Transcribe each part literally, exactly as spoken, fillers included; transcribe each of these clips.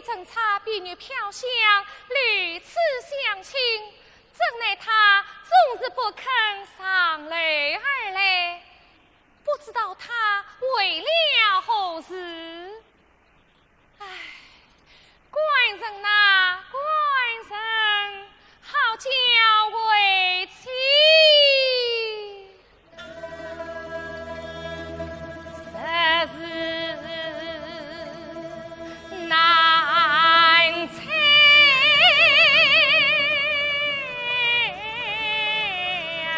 春茶，碧玉飘香，如此相亲，怎奈他总是不肯上楼而来？不知道他为了何事？唉，官人呐，官人，好叫为妻 实是难猜呀。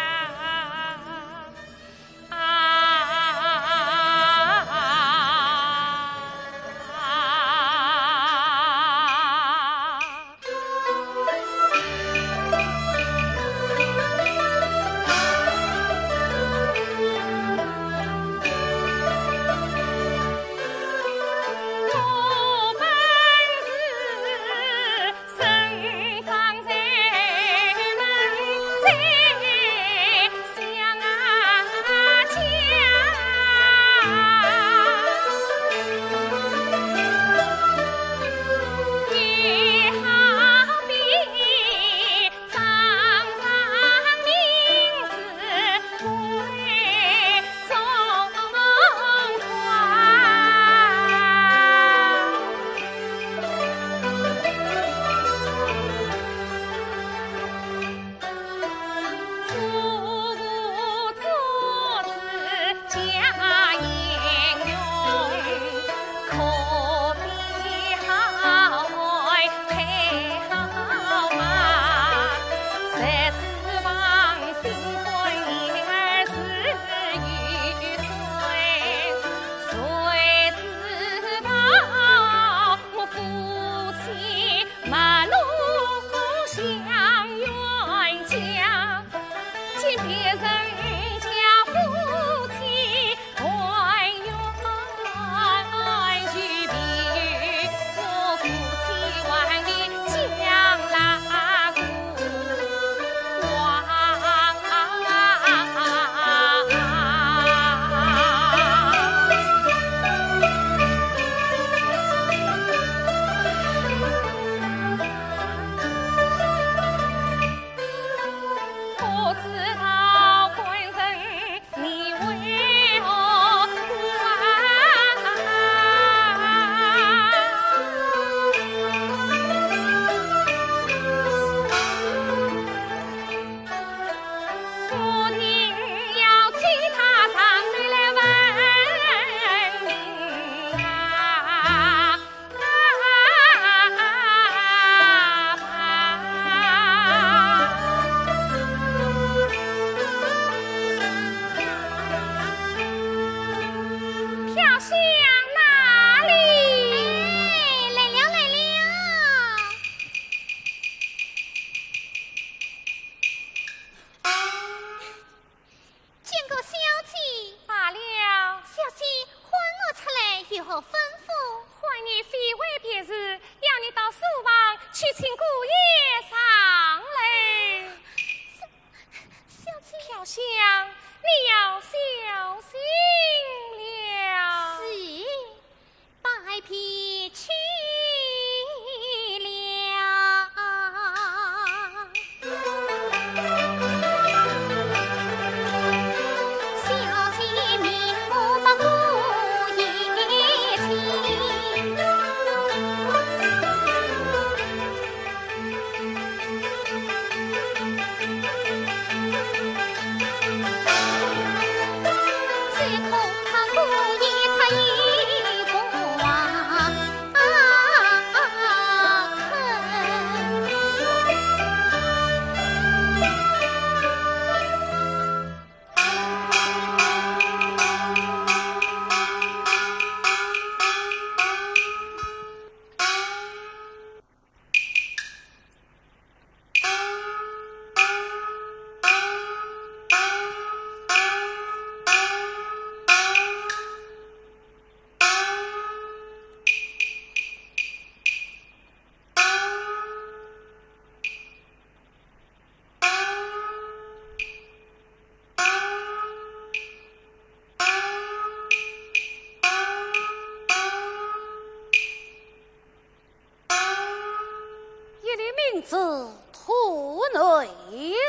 子土内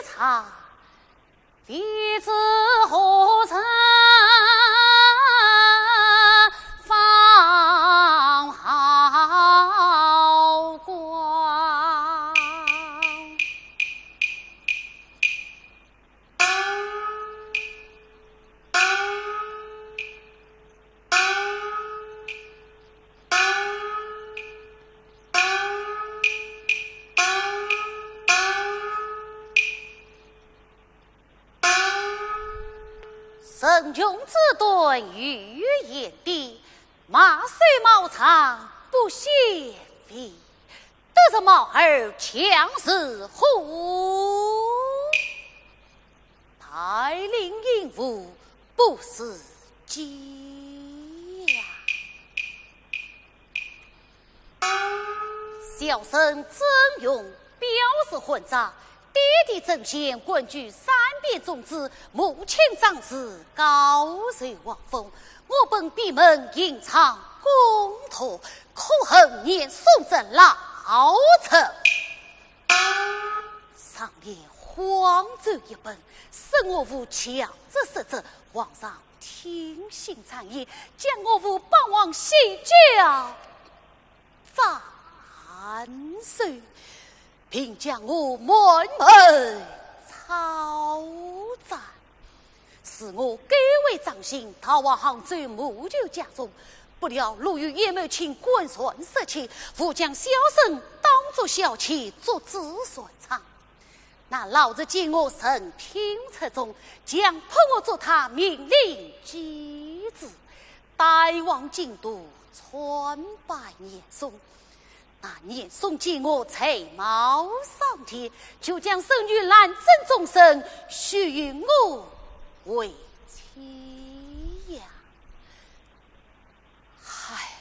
藏，未知何人放好光。 人穷志短如燕蝶，貌瘦貌长不显威，得人貌而强似虎，带领英雄不似鸡呀。 小生曾荣，表字欢章，爹爹曾铣，官居三边总制，母亲张氏，高授皇封。我本闭门吟唱公读，可恨严嵩这老贼，上联荒奏一本，说我无强直说者，皇上听信谗言，将我无霸王洗脚 斩首，并将我满门抄斩。是我改为张姓，逃往杭州母舅家中，不料路遇鄢懋卿官船失窃，误将小生当作小妾，捉至船舱。 那老贼见我人品出众，强迫我做他命令继子，带往京都参拜严嵩。那严嵩见我才貌双全，就将孙女兰贞终身许与我为妻呀。 唉，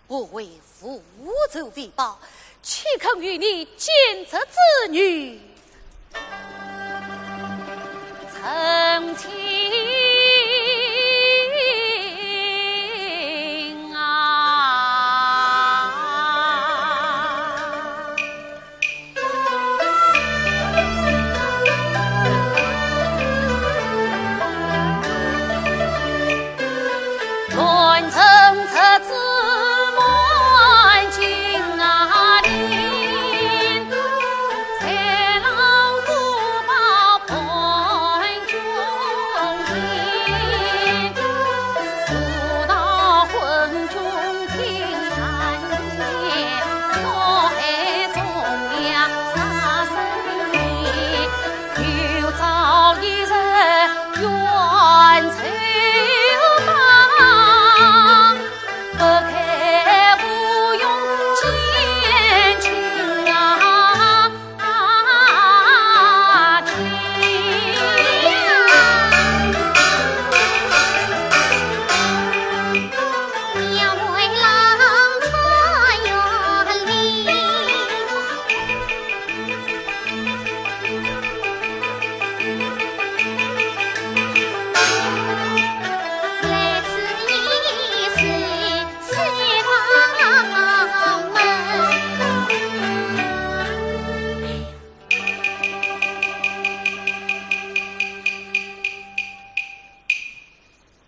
我为父仇未报，岂肯与你奸贼之女成亲啊？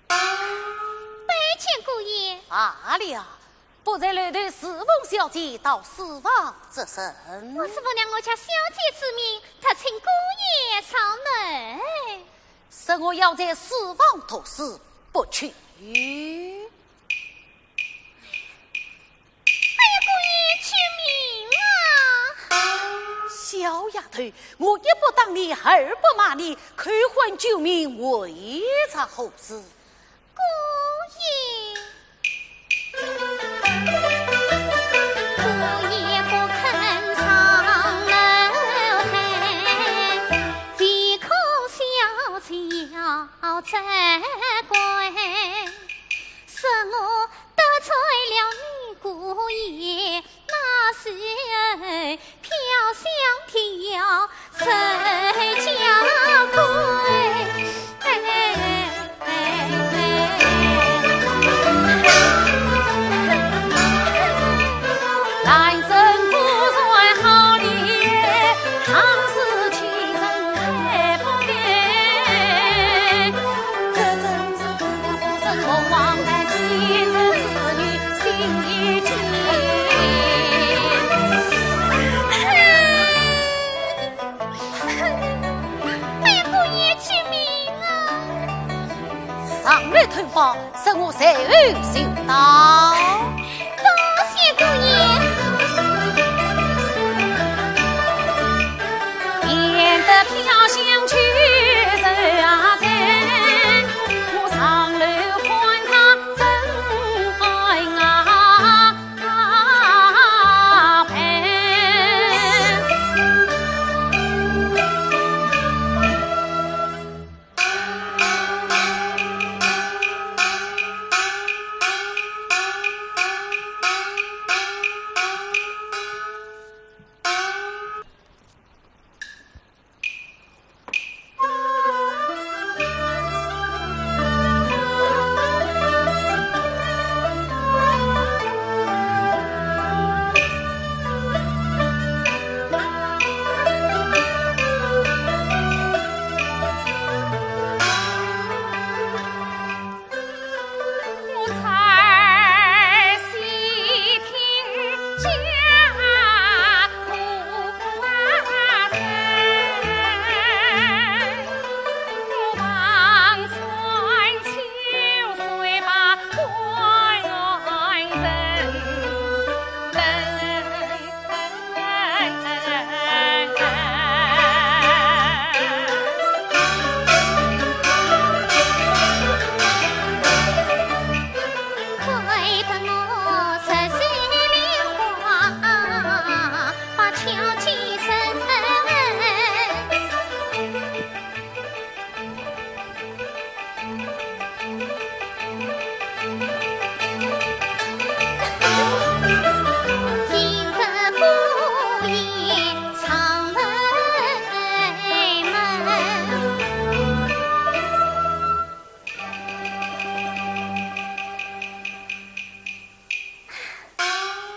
拜见姑爷。罢了，不才楼头侍奉小姐到书房作甚？我是奉了我家小姐之命，特请姑爷上门。说我要在书房读书，不去。 哎呀，姑爷，救命啊！小丫头，我一不打你，二不骂你，口唤救命，为着何事？姑爷，姑爷不肯上楼台，唯恐小姐责怪，说我 得罪了你姑爷，那时候飘香飘水家规。到。多谢姑爷。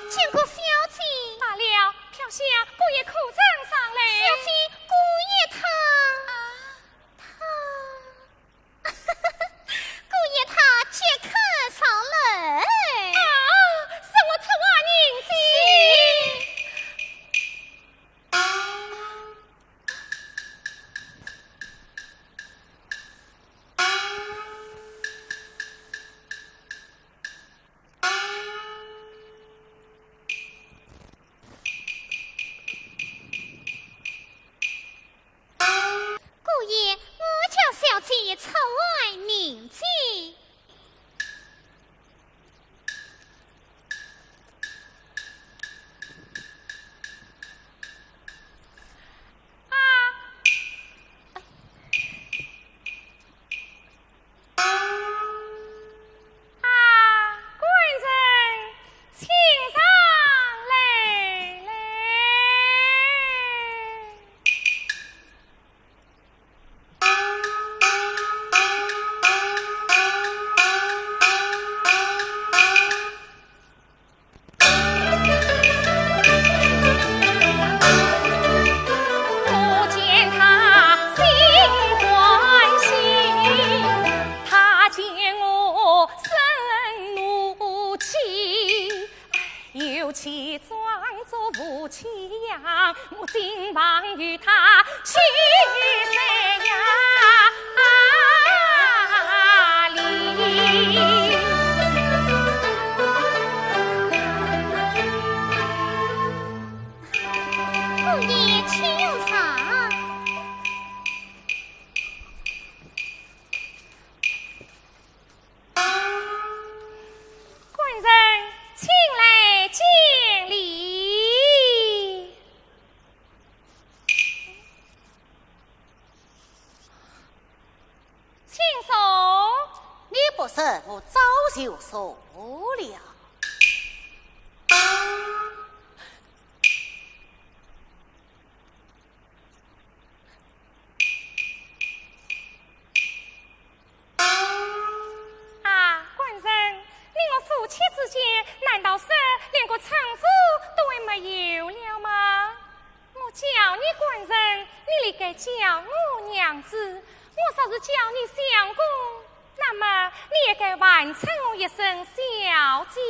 见过小姐。罢了，飘香，姑爷可曾上来？小姐，姑爷他，啊。他，姑爷他即刻上来。啊，是我出外迎接。 姑爷，我家小姐出外迎接。啊，啊，官人，请上来，来。 我见他心欢喜，他见我生怒气，尤其装作无奇样，我竟忙与他去散呀。 姑爷请用茶。官人，请来见礼。 请坐。你不说，我早就坐了。啊，官人，你我夫妻之间，难道是连个称呼都还没有了吗？ 我叫你官人，你理该叫我娘子。我若是叫你相公，那么你也该还称我一声小姐。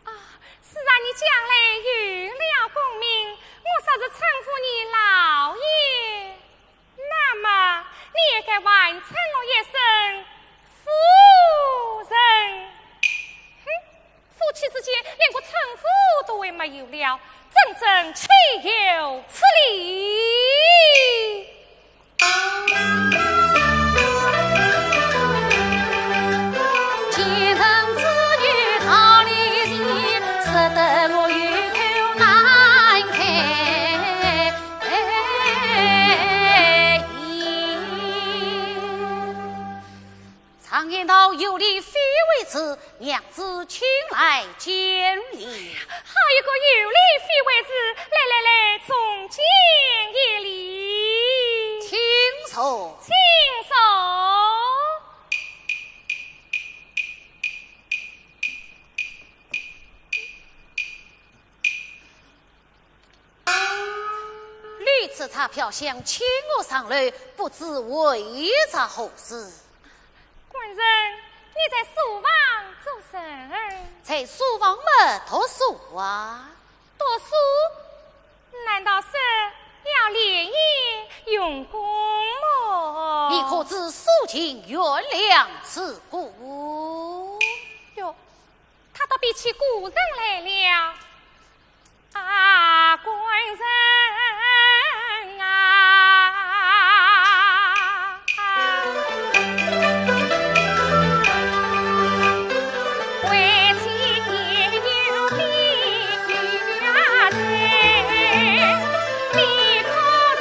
啊，是啊，你将来有了功名，我若是称呼你老爷，那么你也该还称我一声夫人。之间，连个称呼都还没有了，真正岂有此理！贱人之女逃离前，说得我有口难开言。 常言道，有理非为之，娘子请来见礼。好一个有理非为之，来来来，重见一礼。请坐。请坐。 如此差票相请我上楼，不知为着何事？官人，你在书房做甚？在书房么读书啊。读书？难道是要连夜用功么？你可知苏秦悬梁刺股？哟，他倒比起古人来了。 啊，官人啊，为妻也有病啊，你可知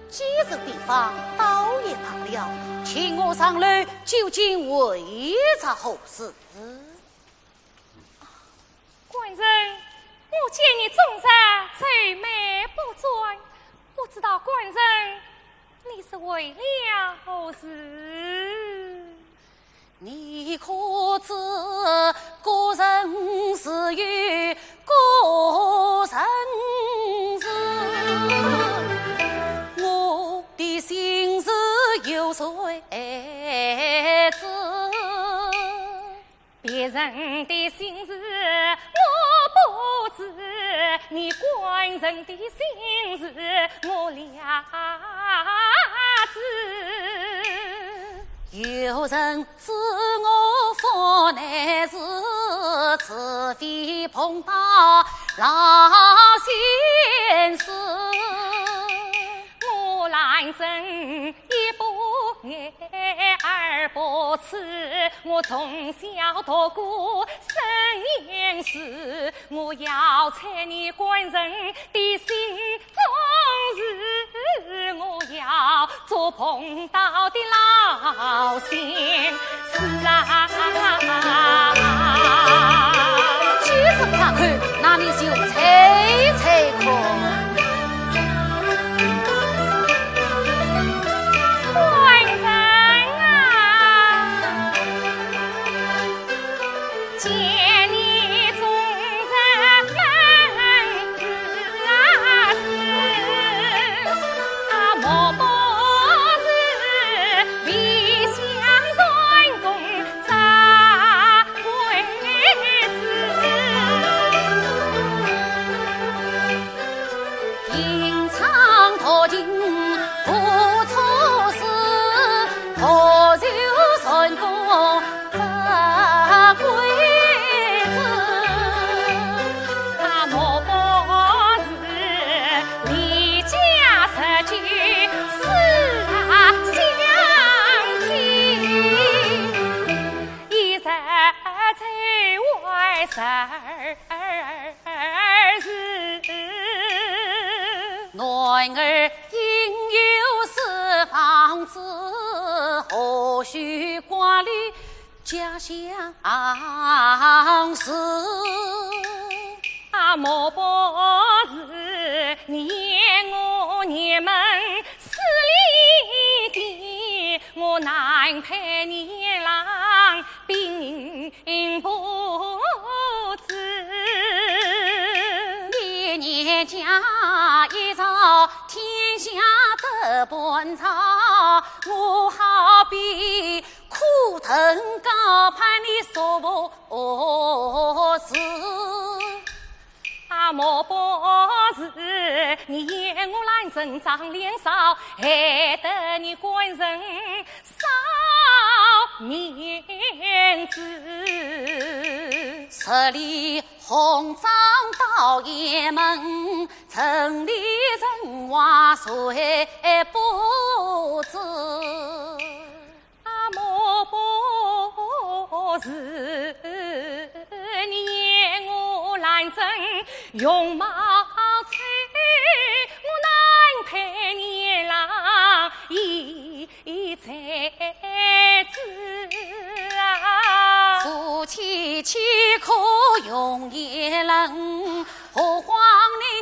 既是比方，倒也罢了，请我上楼，究竟为着何事？ 官人，我见你终日愁眉不展，不知道官人你是为了何事？你可知，个人自有个人事，我的心事有谁知？ 别人的心事我不知，你官人的心事我了知。有人知我福难事，除非碰到老仙师。我兰贞 一不二，二不痴，我从小读过圣贤书，我要猜你官人的心中事，我要捉碰到的老仙 是啊。既是怕看，那你就猜猜看。官人啊，见你终日闷思啊思，啊，默默是 未想成功这回子。儿是。男儿应有四方知，何须挂虑 家乡事。啊，莫不是你言我年门势利的，我难配年郎并不知。你年家一朝，天下得半朝，我好比 苦藤高攀你说不是。啊，莫不是你嫌我兰贞长脸少，害得你官人少面子。十里红妆到雁门，城里人话谁不知？ 啊，莫不是你嫌我兰贞容貌丑，我难配年郎一才子啊。夫妻岂可容易冷， 何况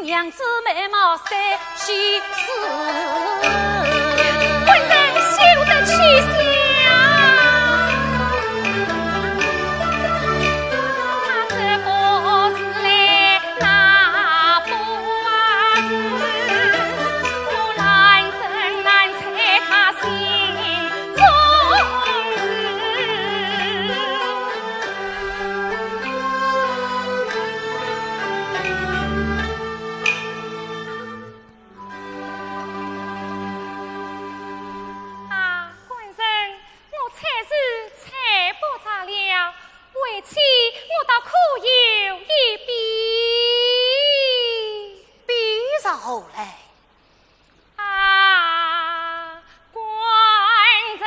你娘子美貌三十四。官人休得取笑。他这不是来那不是，我兰贞难猜他心中事。 啊，官人，我猜是猜不着了，为妻我倒可有一比。比上何来？ 啊，官人。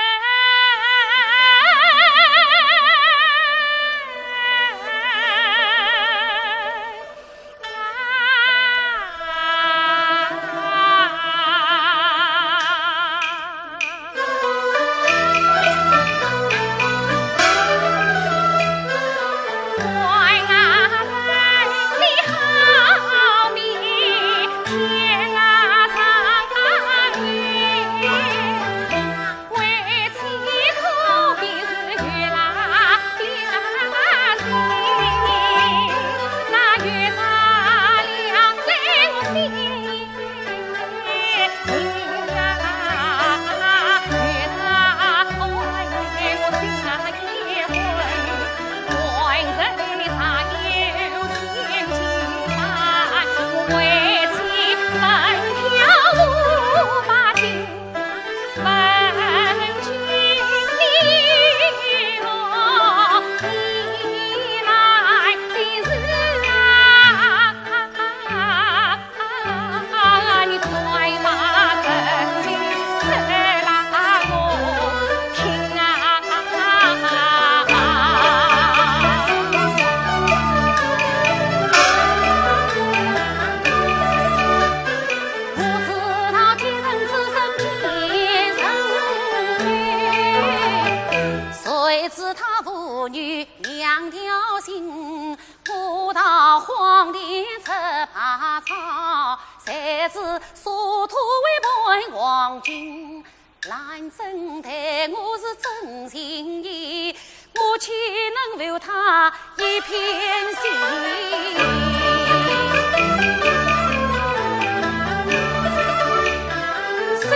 谁知他父女两条心，我到荒地吃爬草，谁知沙土为伴黄金。兰贞待我是真心意，我岂能负他一片心？四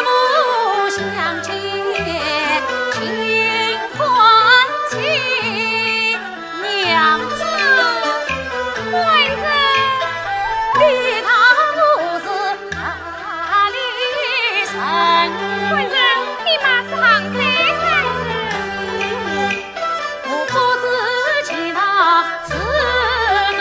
目相接尽欢喜，娘子。官人，你道我是 哪里人？官人，你乃是行差人士。我不知其他，自然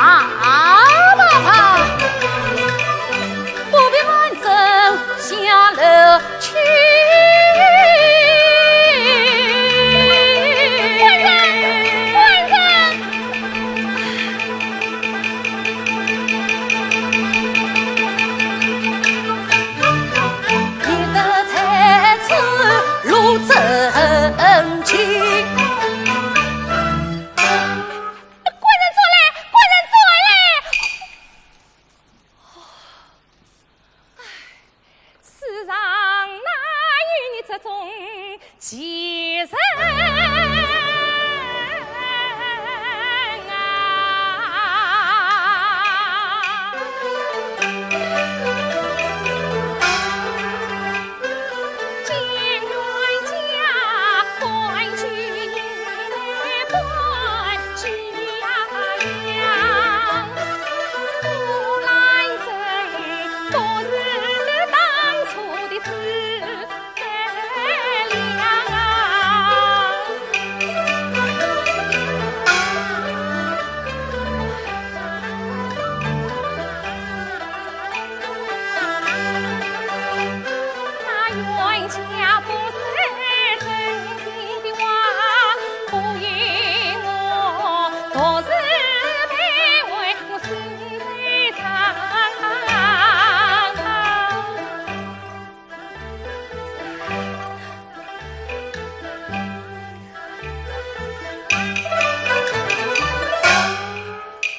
啊，爸爸，不必慢走，下楼去。官人，官人。官人转来，官人转来。 世上哪有你这种奇人啊！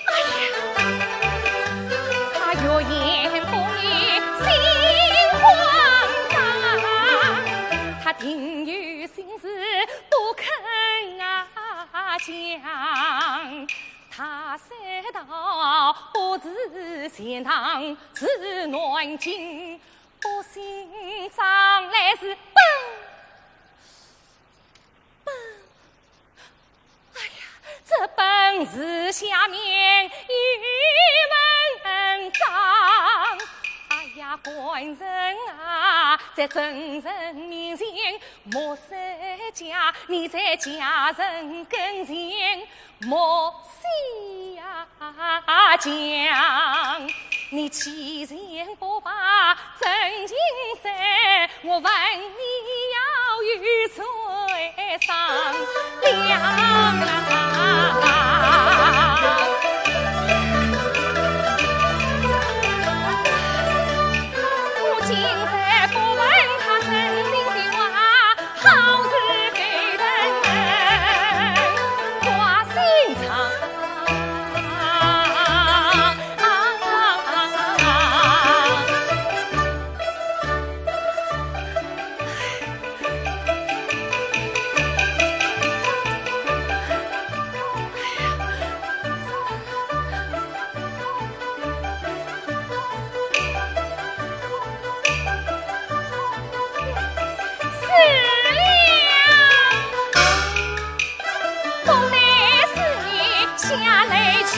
哎呀，他欲言不言心慌张，他定有心事不肯啊讲。他说道：不知钱塘是南京，不信张来是本 本，哎呀，这本是下面一文章。哎呀，官人啊，在众人面前莫说假，你在家人跟前莫 啊，讲，你欺人不怕真情实，我问你要有谁商量啊？我今日不问他真情的话， 好事被人挂心肠。是了，不待思念下楼去。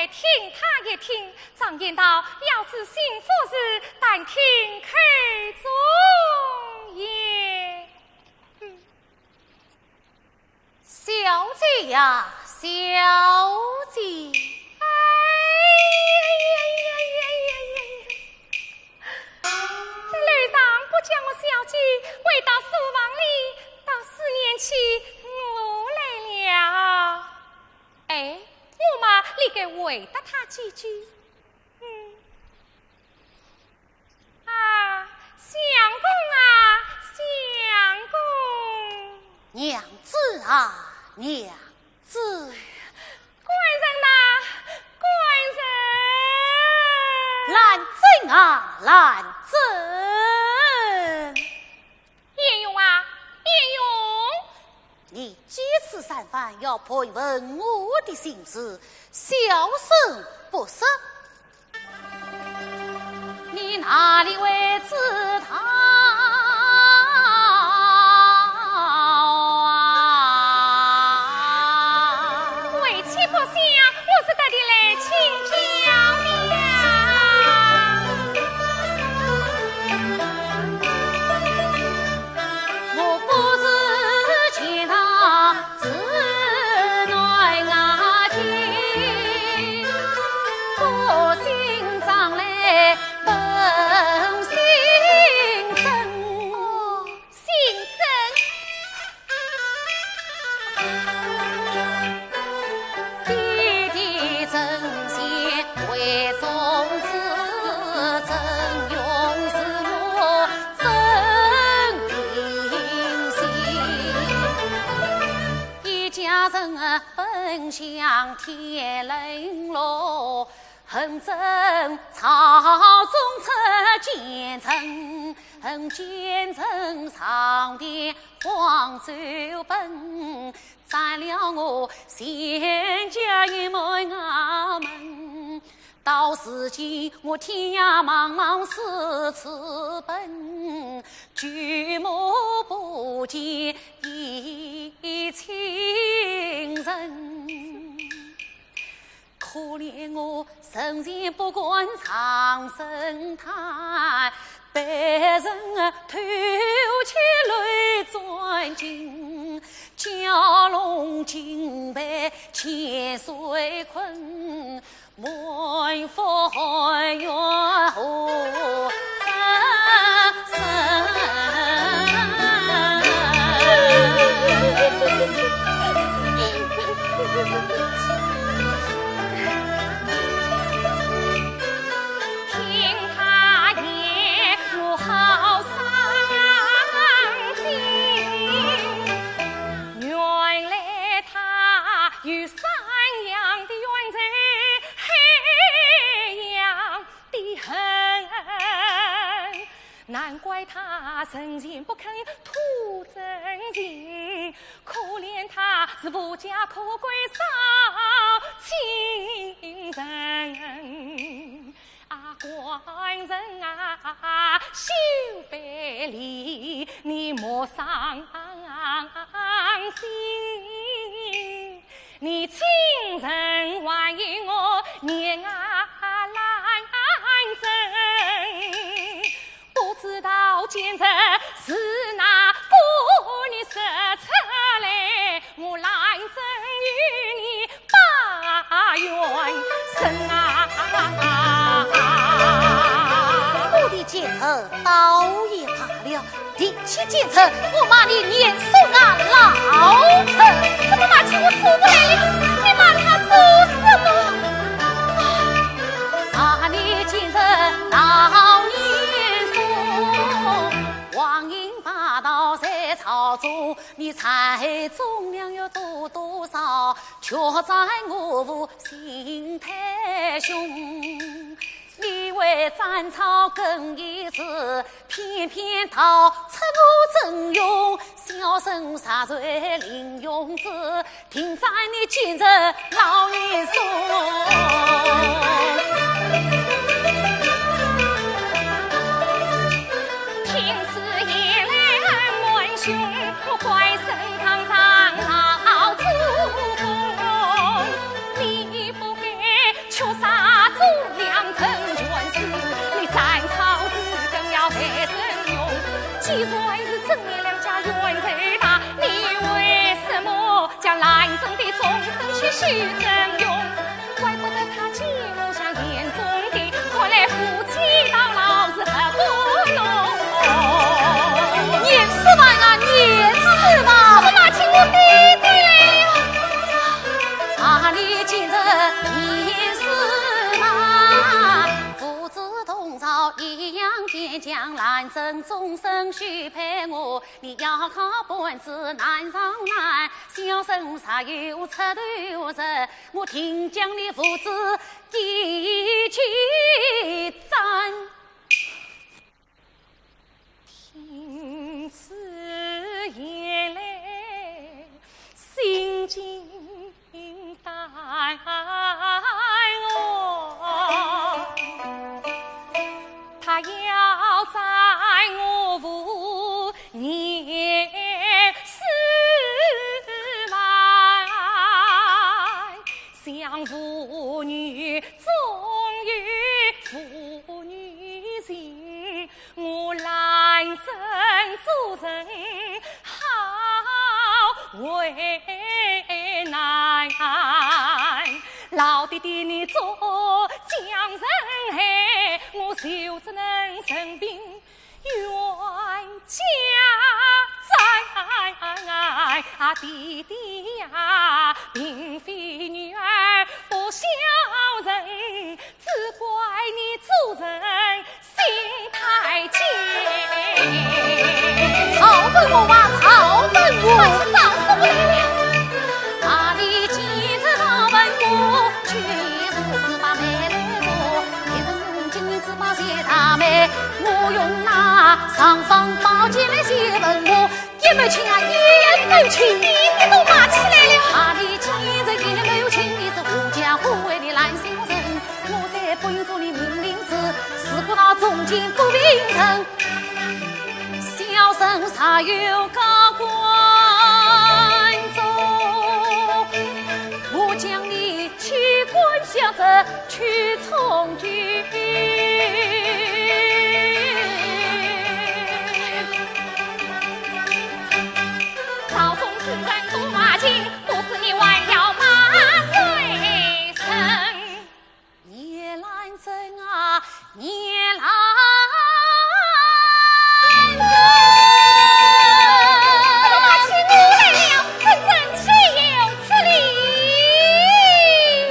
听他一听，常言道，要知心腹事，但听口中言。嗯。小姐呀，小姐。哎呀呀呀呀呀呀！这楼上不叫我小姐，回到书房里，倒思念起我来了。哎，我嘛，你该回答他几句。嗯。 啊，相公啊，相公。娘子啊，娘子。官人呐，官人。兰贞啊，兰贞。 鄢荣啊，鄢荣。你几次三番要盘问我的心事，小声不说，你哪里会知道啊？为妻不想，我是特地来请教的呀。 我不是见他自难啊情，不信张来问心真。哦，心真。 爹爹针线为中子，曾荣是我真心。一家人奔向天伦路，恨真朝中出奸臣，恨奸臣上殿 黄州奔，占了我全家一门衙门。到如今我天涯茫茫四处奔，举目不见一亲人。 可怜我神仙不敢长生叹，被人偷去泪转尽，蛟龙惊被千岁困，满腹寒怨何 听他言，我好伤心。原来他与山阳的冤仇，海洋 的恨，难怪他人前不肯吐真情，可怜他是无家可归少情人。啊，官人啊，休悲离，你莫伤心。 你今日还与我念啊兰贞，不知道奸臣是哪个，你说出来，我兰贞与你把冤伸啊。我的奸臣倒也罢了， 提起奸臣，我骂你年岁啊老臣。怎么骂起我做不来了？你骂他做什么？骂你奸臣老年数，荒淫霸道在朝中，你才忠良有多多少，却在我府心太凶。 你为斩草更一时，偏偏逃出我阵容，小生杀罪林永志，定斩你奸臣老年数。听此言来恨满胸，我怪身堂上老祖宗，你不该 求你若是真念两家冤仇大，你为什么将兰贞的终身去许曾荣？怪不得他见我像眼中钉，看来夫妻到老是合不拢。严世蕃啊，严世蕃！怎么骂起我爹爹来了？啊，你今日严世蕃，父子同朝一样坚强，兰贞终身许配我，你要靠本子难上难，小生若有出头日，我定将你父子一起斩。听此言来，心惊胆寒。他要斩我父严世蕃，想父女终有父女情，我兰贞做人好为难。老爹爹你做将人害，我就只能任凭 冤家债。啊，爹爹呀，并非女儿不孝顺，只怪你做人心太急。曹文华啊，曹文华！快去找师父来了。啊，你今日找文华，去年是把媒来做，也是我今年只把谢大媒。 我用那尚方宝剑来谢文华，一门亲啊，一门亲。你都骂起来了。啊，你今日一门亲，你是护家护卫的烂小人，我在本座里命令子，如果那中间不平衡，小生若有告官状，我将你 弃官下贼去充军。朝中之人都骂尽，不知你还要骂谁人？严兰贞啊， 严兰贞。怎么骂起我来了？真正岂有此理！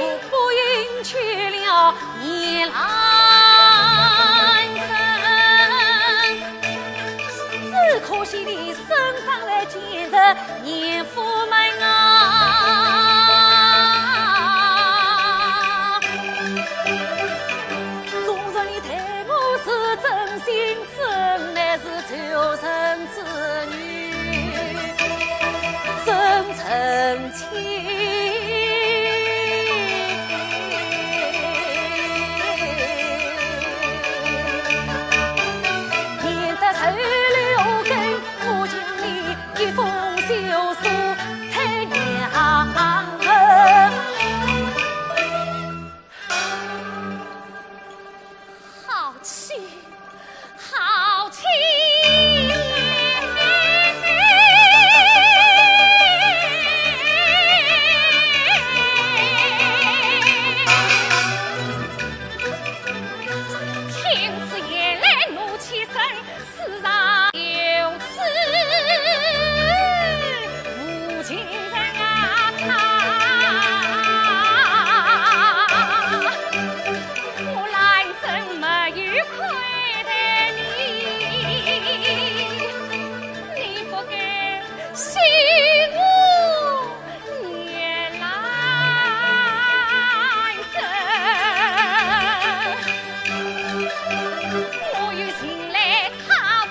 我不应娶了严兰贞，只可惜你生长在奸臣严府门啊。 纵然你待我是真心，怎奈是仇人之女，怎成亲？免得受了根，我将你一封休书退娘门。 好气，好气！听此言来怒气生， 世上有此无情人啊！我兰贞没有亏待你，你不该 信我严兰贞，我有情来他无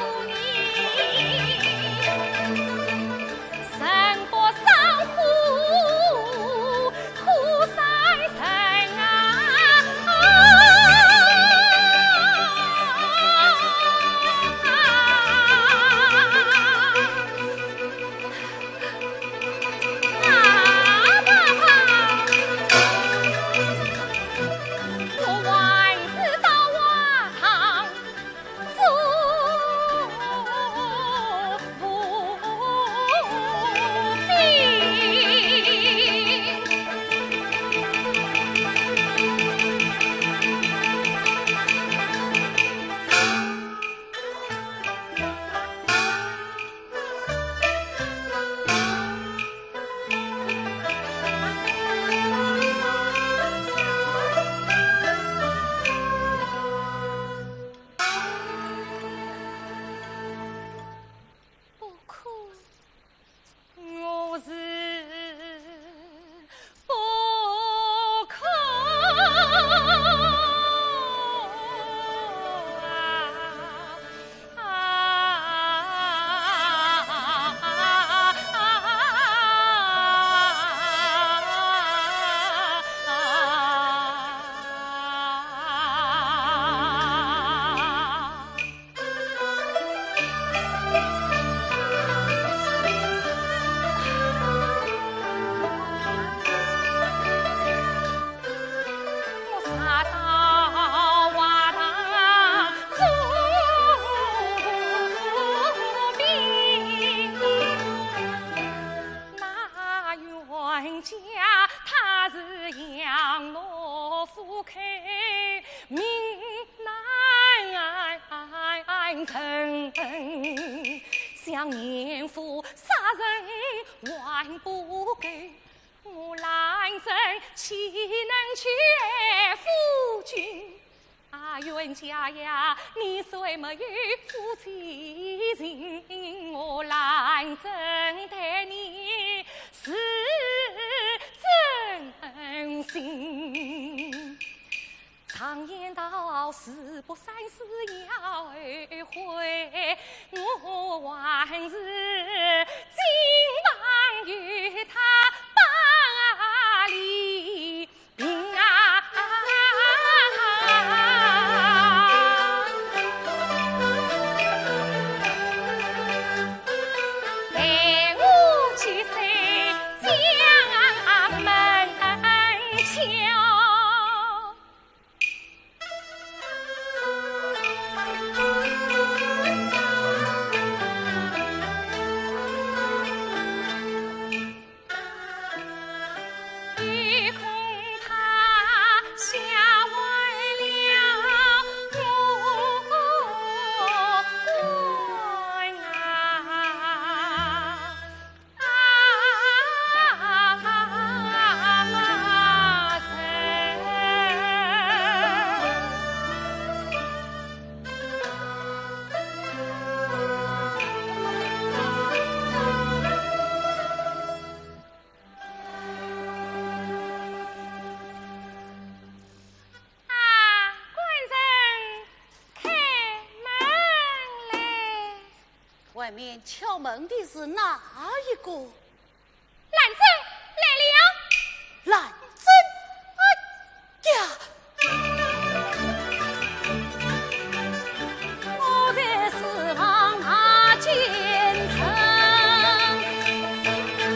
年富杀人还不够，我兰贞岂能屈服君？啊，冤家呀，你虽没有夫妻情，我兰贞待你是真心。 常言道，事不三思要后悔，我还是金榜与他把离平啊。待我去守将门桥。 啊，官人，开门来。 外面敲门的是哪一个？兰贞来了。兰贞？哎呀！我在书房那间城，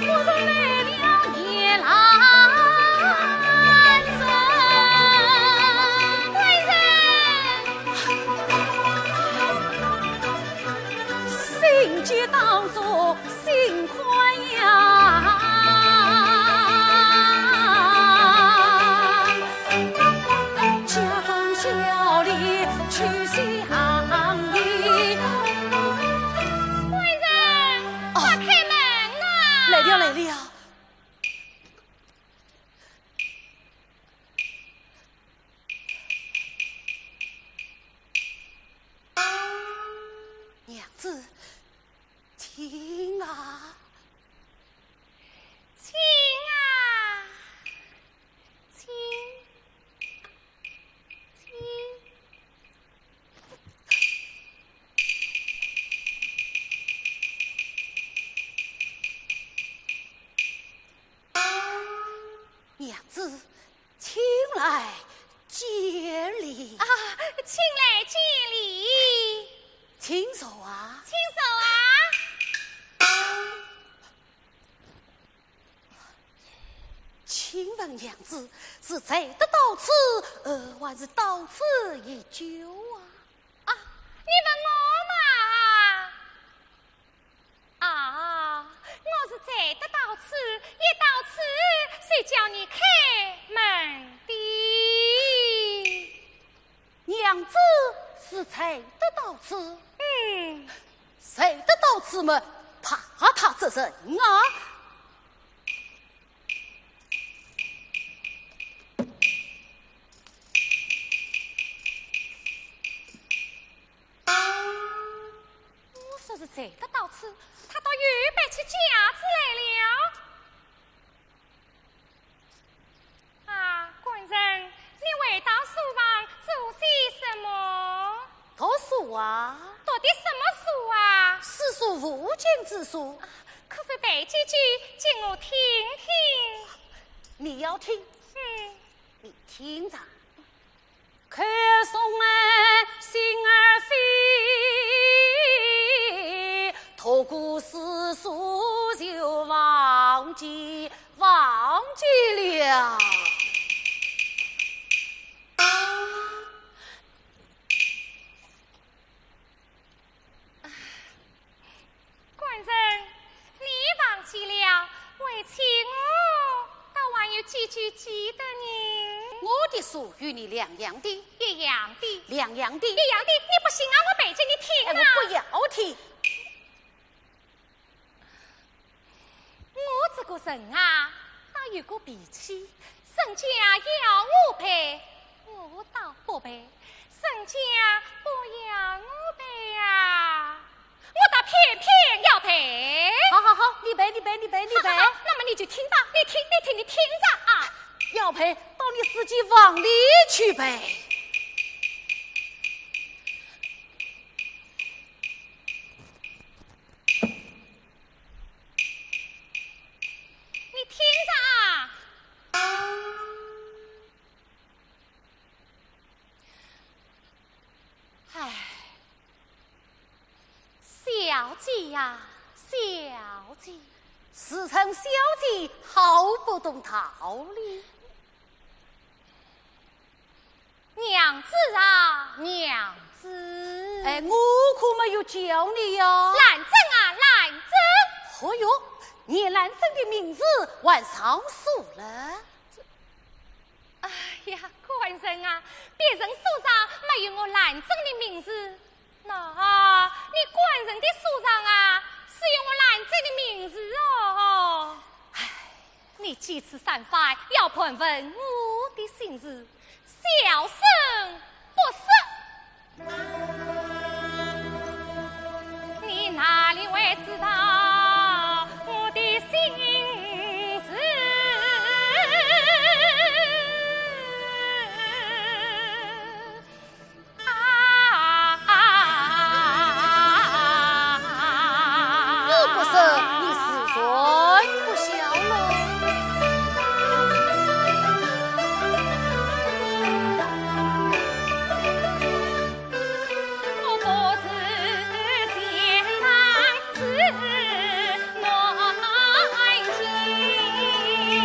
我是来了夜兰贞。官人！ 心急当作心宽呀，家中小礼去相迎。官人，哦。快开门啊！来了，来了。 娘子，请啊。请啊，请，请。 娘子，请来见礼。啊，请来见礼。请坐啊。请坐啊。请问娘子，是才得到此，呃，还是到此已久啊？啊，你问我嘛？ 啊，我是才得到此，一到此，谁叫你开门的？娘子是才得到此？嗯。才得到此么，怕他这人啊？ 我说是才得到此，他倒又摆起架子来了。啊，官人，你回到书房做些什么？读书啊。读的什么书啊？诗书无经之书。啊，可否背几句给我听听？你要听？嗯。你听着。 口送来心儿飞，读过诗书就忘记，忘记了。官人，你忘记了，为妻我倒还有几句记得呢。我的书与你两样的。一样的。两样的。一样的，你不信啊，我背给你听啊。哎，我不要听。这个人啊，倒有个脾气，人家要我陪，我倒不陪，人家不要我陪啊，我倒偏偏要陪。好好好，你陪，你陪，你陪，你陪。好好好，那么你就听吧，你听，你听，你听着啊。要陪，到你自己房里去陪。 你听着啊。唉，小姐呀，小姐。自称小姐，好不懂道理。 娘子啊，娘子。哎，我可没有叫你呀。兰贞啊，兰贞。哦哟，连兰贞的名字还上锁了。哎呀，官人啊，别人锁上没有我兰贞的名字，那你官人的锁上啊，是有我兰贞的名字哦。唉， 你几次三番要盘问我的心事，小生不说，你哪里会知道我的心事？ 你不说，你自然不晓得。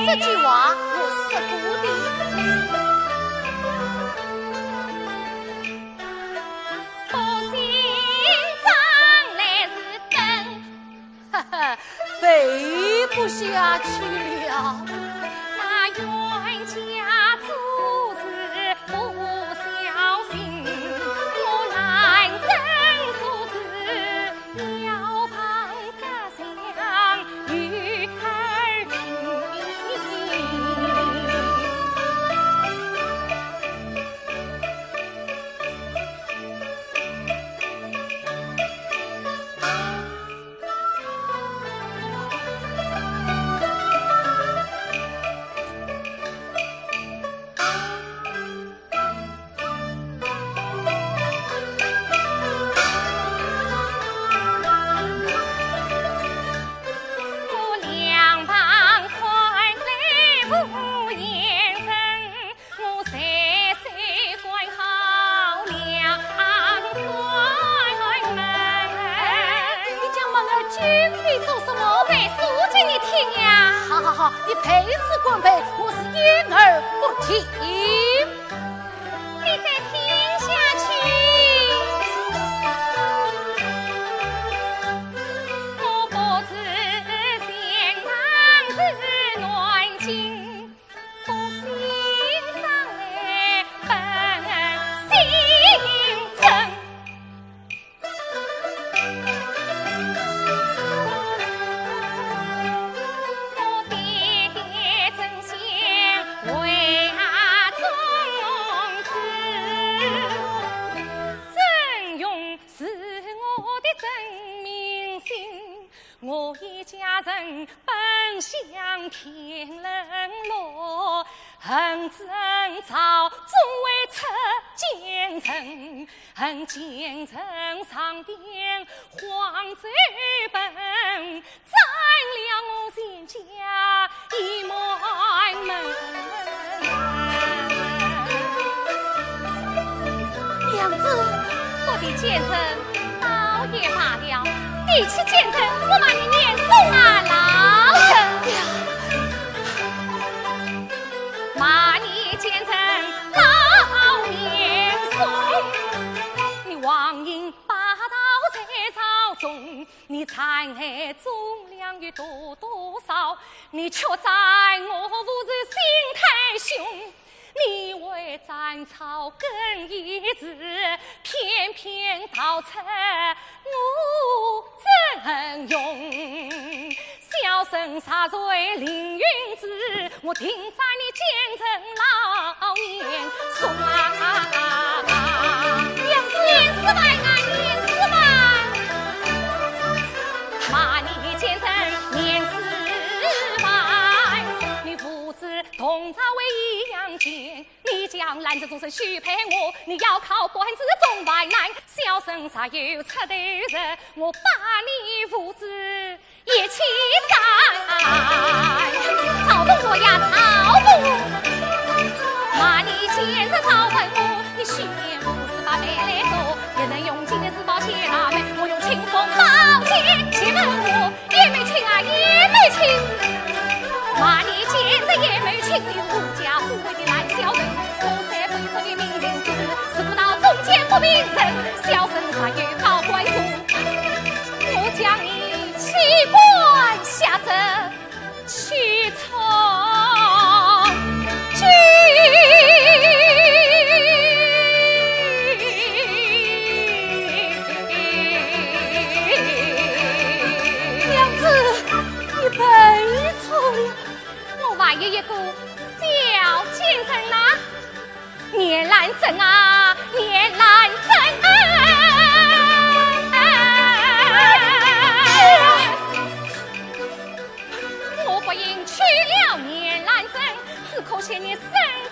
这句话我说过的。哈哈，背不下去了。哎，你将门儿紧闭做什么？我背书给你听呀。好好好，你背是官背，我是掩耳不听。你再听下去。 娘子，我的奸臣倒也罢了，提起奸臣，我骂你年送啊，老臣。哎呀，骂你奸臣老年送，你王爷 霸道在朝中，你残害忠良有多多少？你却占我父子心太凶，你为斩草根一子，偏偏逃出我阵容。小生茶水凌云子，我定斩你奸臣老严嵩啊！娘子，严师傅啊，严师傅啊！骂你奸臣严师傅，你父子同朝为义阳间，你将兰贞终身许配我，你要靠半子中患难，小生若有出头日，我把你父子 一起斩。曹公公呀，曹公公，骂你奸臣曹文武，你许仙不是把妹来做，一人用尽的是宝剑那妹，我用青锋宝剑去问我，也没情啊，也没情。骂你奸臣也没情，你狐假虎威的烂小人，我虽不是你命令之，是不到中间不平人，小生若有告官状。 我将你弃官下镇去从军。娘子，你背错了。我还有一个小奸臣呐。 严兰贞啊，严兰贞啊！我不应娶了严兰贞，只可惜你生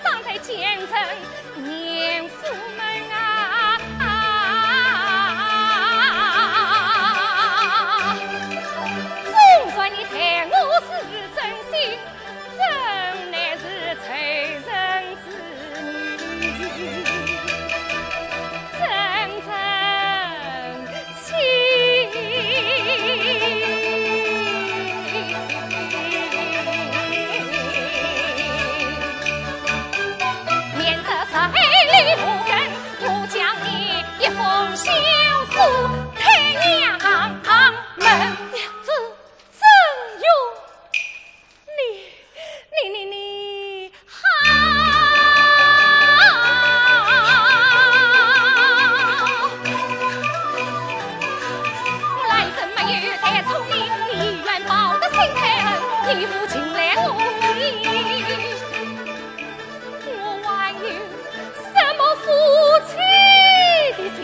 长在奸臣严府门啊！纵然你待我是真心， 真乃是仇人之女，真正情。免得在里无根，我将你一封休书退娘门。娘子，怎样？ 你，你，你，你，好！我兰贞没有待错你，你愿报得心头恨，你无情来我意。 我还有什么负气的心？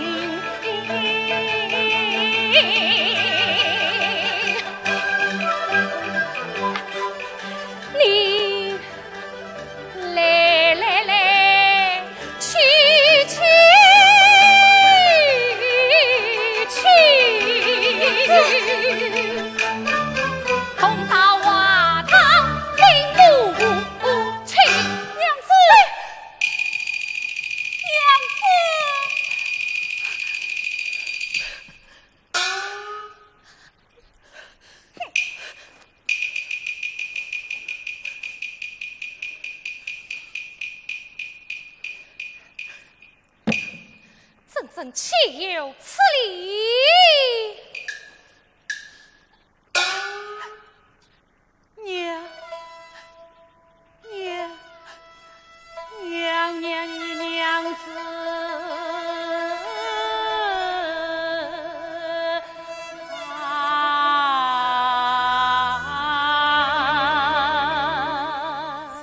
你来来来，去去去，同到华堂并无 情。娘子，娘子。真正岂有此理！ 娘，娘，娘，娘，娘子啊！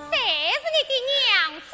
谁是你的娘子？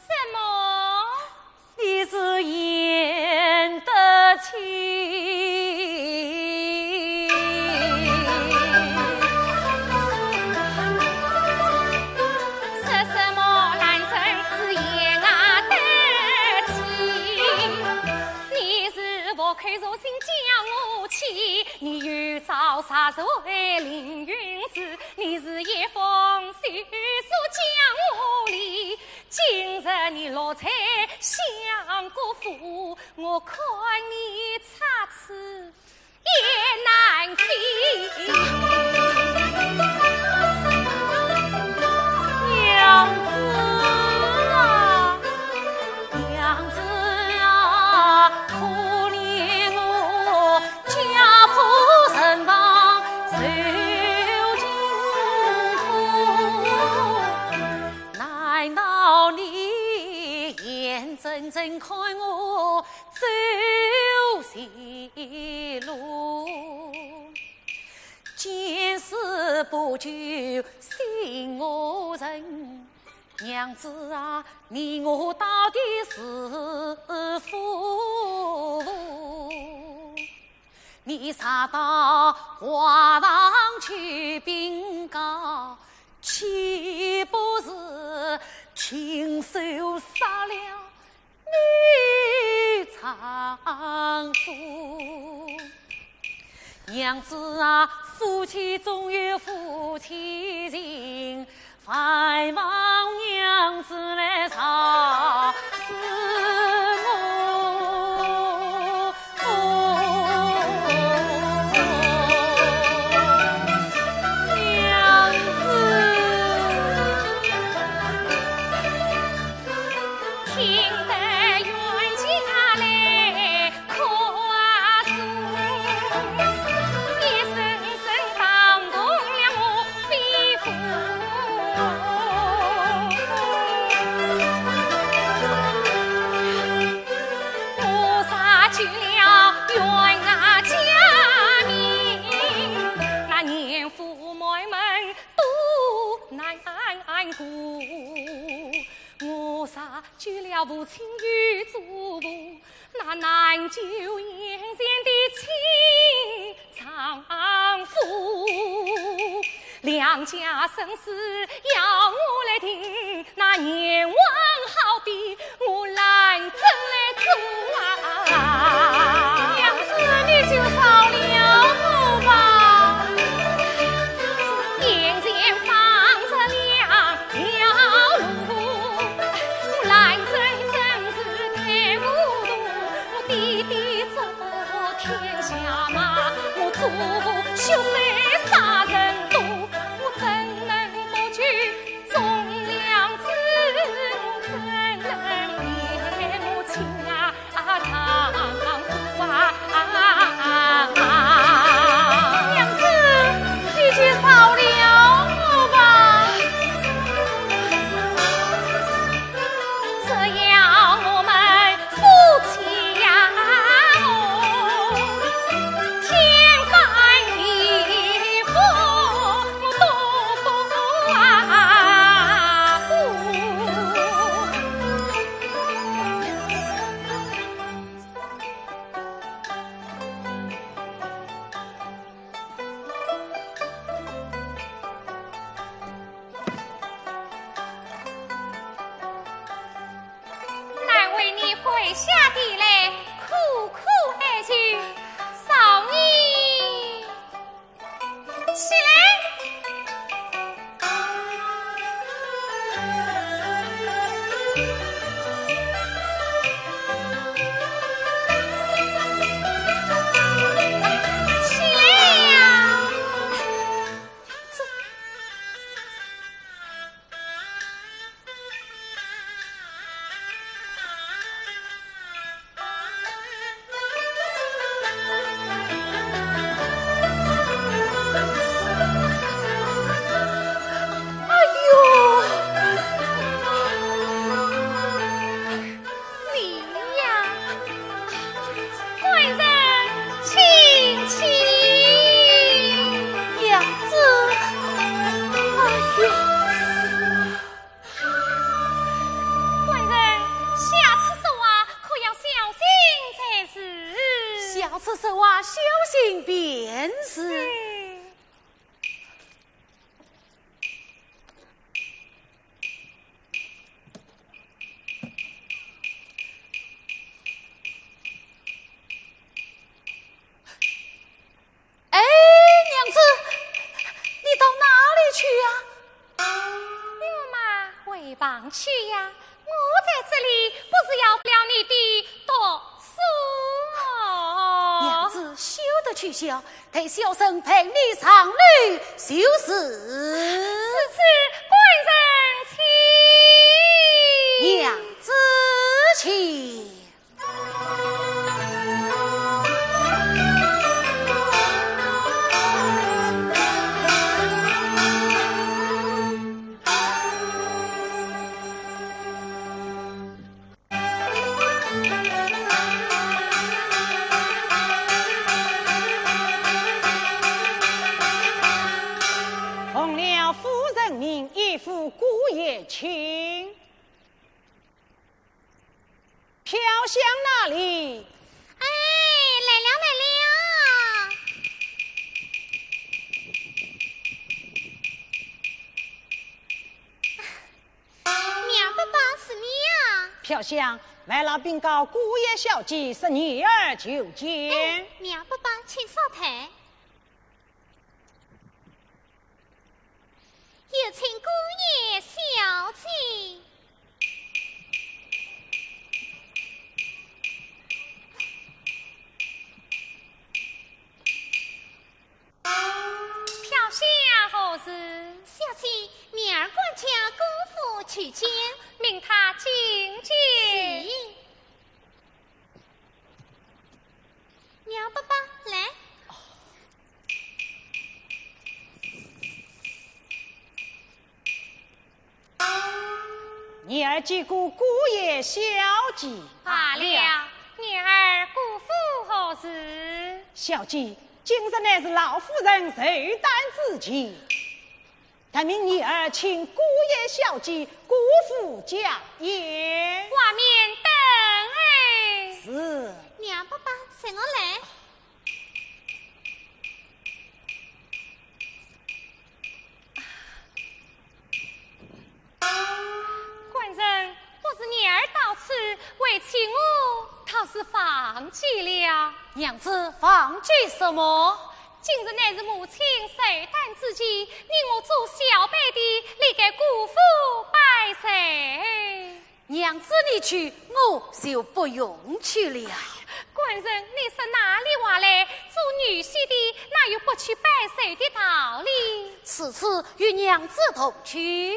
什么？你是言得清。说什么兰贞是言啊得清？你是活口若心将我弃，你有朝茶水凌云子，你是一封休书将我离，今日你落在心看你插翅也难飞。娘子啊，娘子啊，可怜我家破人亡受尽苦。难道你眼睁睁看我 走邪路，见死不救心何忍？娘子啊，你我到底是夫妇？你常到花堂去禀告，岂不是亲手杀了 你丈夫。娘子啊，夫妻总有夫妻情，还望娘子来饶恕我。 娘子。听得冤家来哭诉，一声声打动了我肺腑。 我杀去了冤家家名，那年富满门都难过。我杀去了父亲与祖父，那难救眼前的亲 丈夫。两家生死要我来定，那阎王好比我来怎来做啊？娘子，你就饶了我吧。眼前放着两条路，我来怎真是太糊涂。 我爹爹做天下骂，我祖父血水杀人多，我怎能不救忠良子？我怎能怨我亲啊丈夫啊？娘子，你就饶了我吧。 只要我们夫妻呀，天翻地覆都不怕苦。 难为你跪下地来，苦苦哀求，饶你起来。起来呀！ 哎呦！ 你呀，官人请起。娘子，哎呦！官人，下次说话可要小心才是。下次说话小心便是。嗯。 哎，娘子，你到哪里去呀？我嘛回房去呀，我在这里不是要了你的读书得去小，待小生陪你上楼就是。如此官人请。娘子请。 奉了夫人命，依附姑爷请。飘香哪里？哎，来了，来了。 苗伯伯，是你呀？飘香，外老禀告姑爷小姐，是女儿求见。哎，苗伯伯，请稍退。有请姑爷小姐。 飘香何事？小姐，苗儿管家姑父求见。命他进见。是。苗伯伯，来。 女儿见过姑爷小姐。罢了，女儿姑父何事？小姐，今日乃是老夫人寿诞之期，特命女儿请姑爷小姐、姑父家宴。外面等候。是。苗伯伯，随我来。 官人，不是女儿到此，为妻我倒是忘记了。娘子，忘记什么？今日乃是母亲寿诞之期，你我做小辈的，理该过府拜寿。 娘子你去，我就不用去了。官人，你说哪里话来？做女婿的，哪有不去拜寿的道理？此次与娘子同去。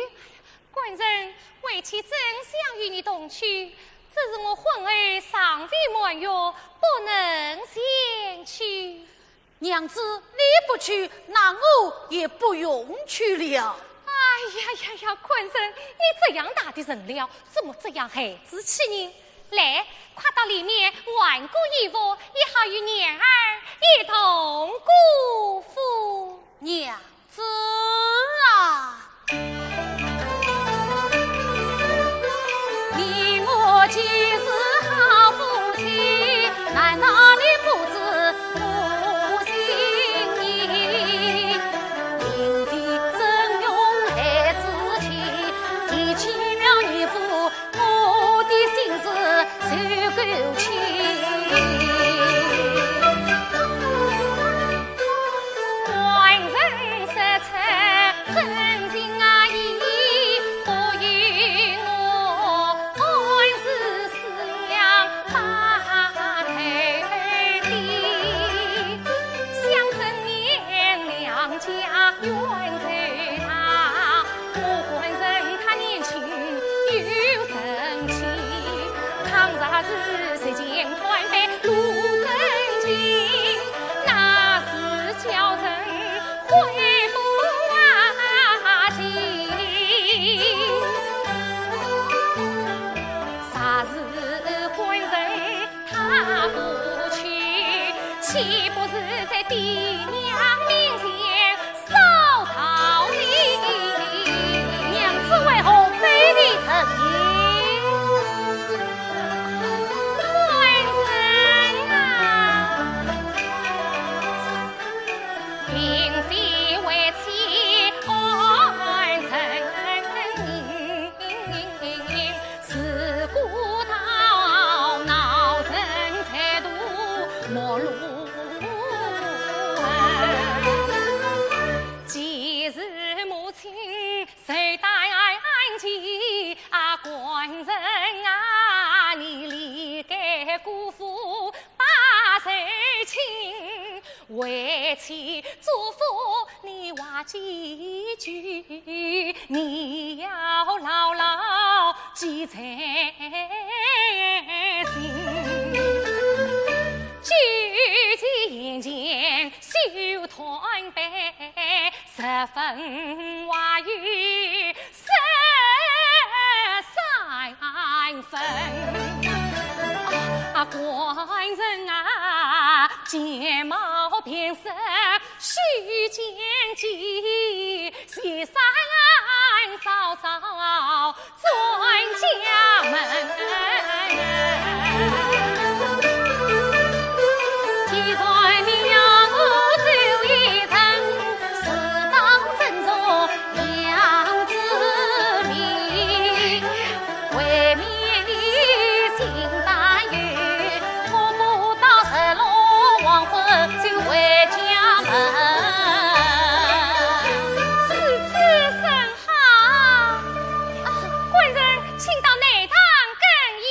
官人，为妻真想与你同去，只是我婚后尚未满月，不能前去。 娘子，你不去，那我也不用去了。哎呀呀呀，官人，你这样大的人了，怎么这样孩子气呢？来，快到里面换过衣服，也好与娘儿一同过府。娘子啊！ 你我既是好夫妻，难道你不知我心意？因为曾荣孩子气，提起了你父，我的心事就勾起。 官人说出真情啊意，不由我暗自思量把头低。想陈年两家冤仇大，我官人他年轻有人气，倘若是世间 官非路正经，那是叫人悔不及。若是官人他不去，岂不是在爹娘面前 少道理。娘子为何背离陈言？官人啊，并非为妻安陈言。 自古道闹人才度陌路人。既是母亲寿诞期，啊，官人啊，你理该过府拜寿亲。为妻嘱咐你话几句，你要牢牢记在心。举起眼前手断杯，十分话语十三分。啊，官人啊，见貌便识，须见机，先生早早转家门。既然你要我走一程，自当斟酌两字名，未免你心担忧，我不到日落黄昏就回家门。如此甚好。啊，官人，请到内堂更衣。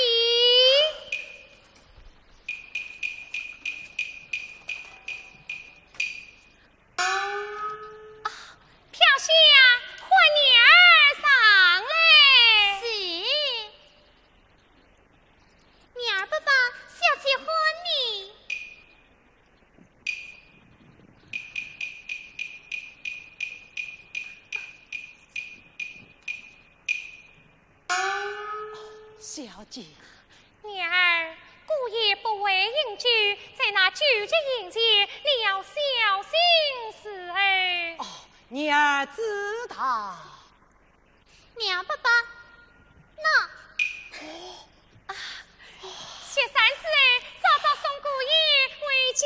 啊，飘香，唤女儿上来。是。女儿不报，小姐唤你。小姐。 女儿，姑爷不会饮酒，在那酒席宴前，你要小心伺候。哦，女儿知道。娘不报，那……啊，雪山之后，早早送姑爷回家。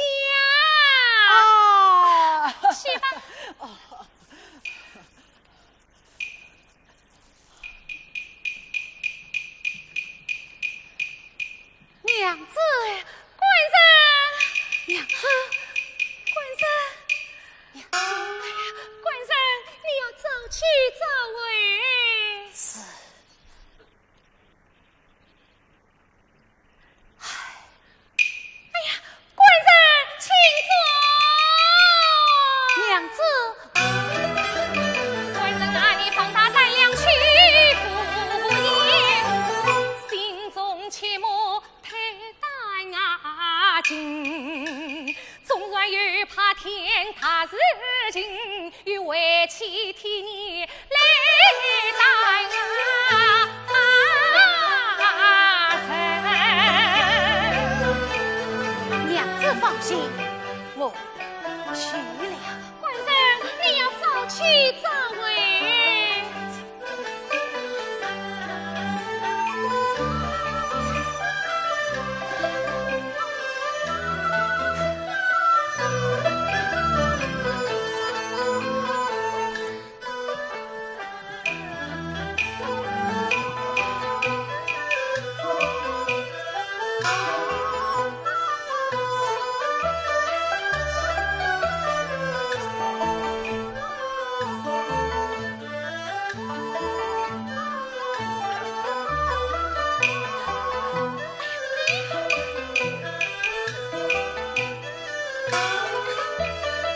啊。去吧。哦。 娘子。官人。娘子。官人。娘子。哎呀，官人，你要早去早回。是。 哎呀，官人，请坐。娘子。官人啊，你放大胆量去赴宴，心中切莫太胆啊惊。 纵然有怕天大事情，有为妻替你来担啊。娘子放心，我去了。官人，你要早去早回。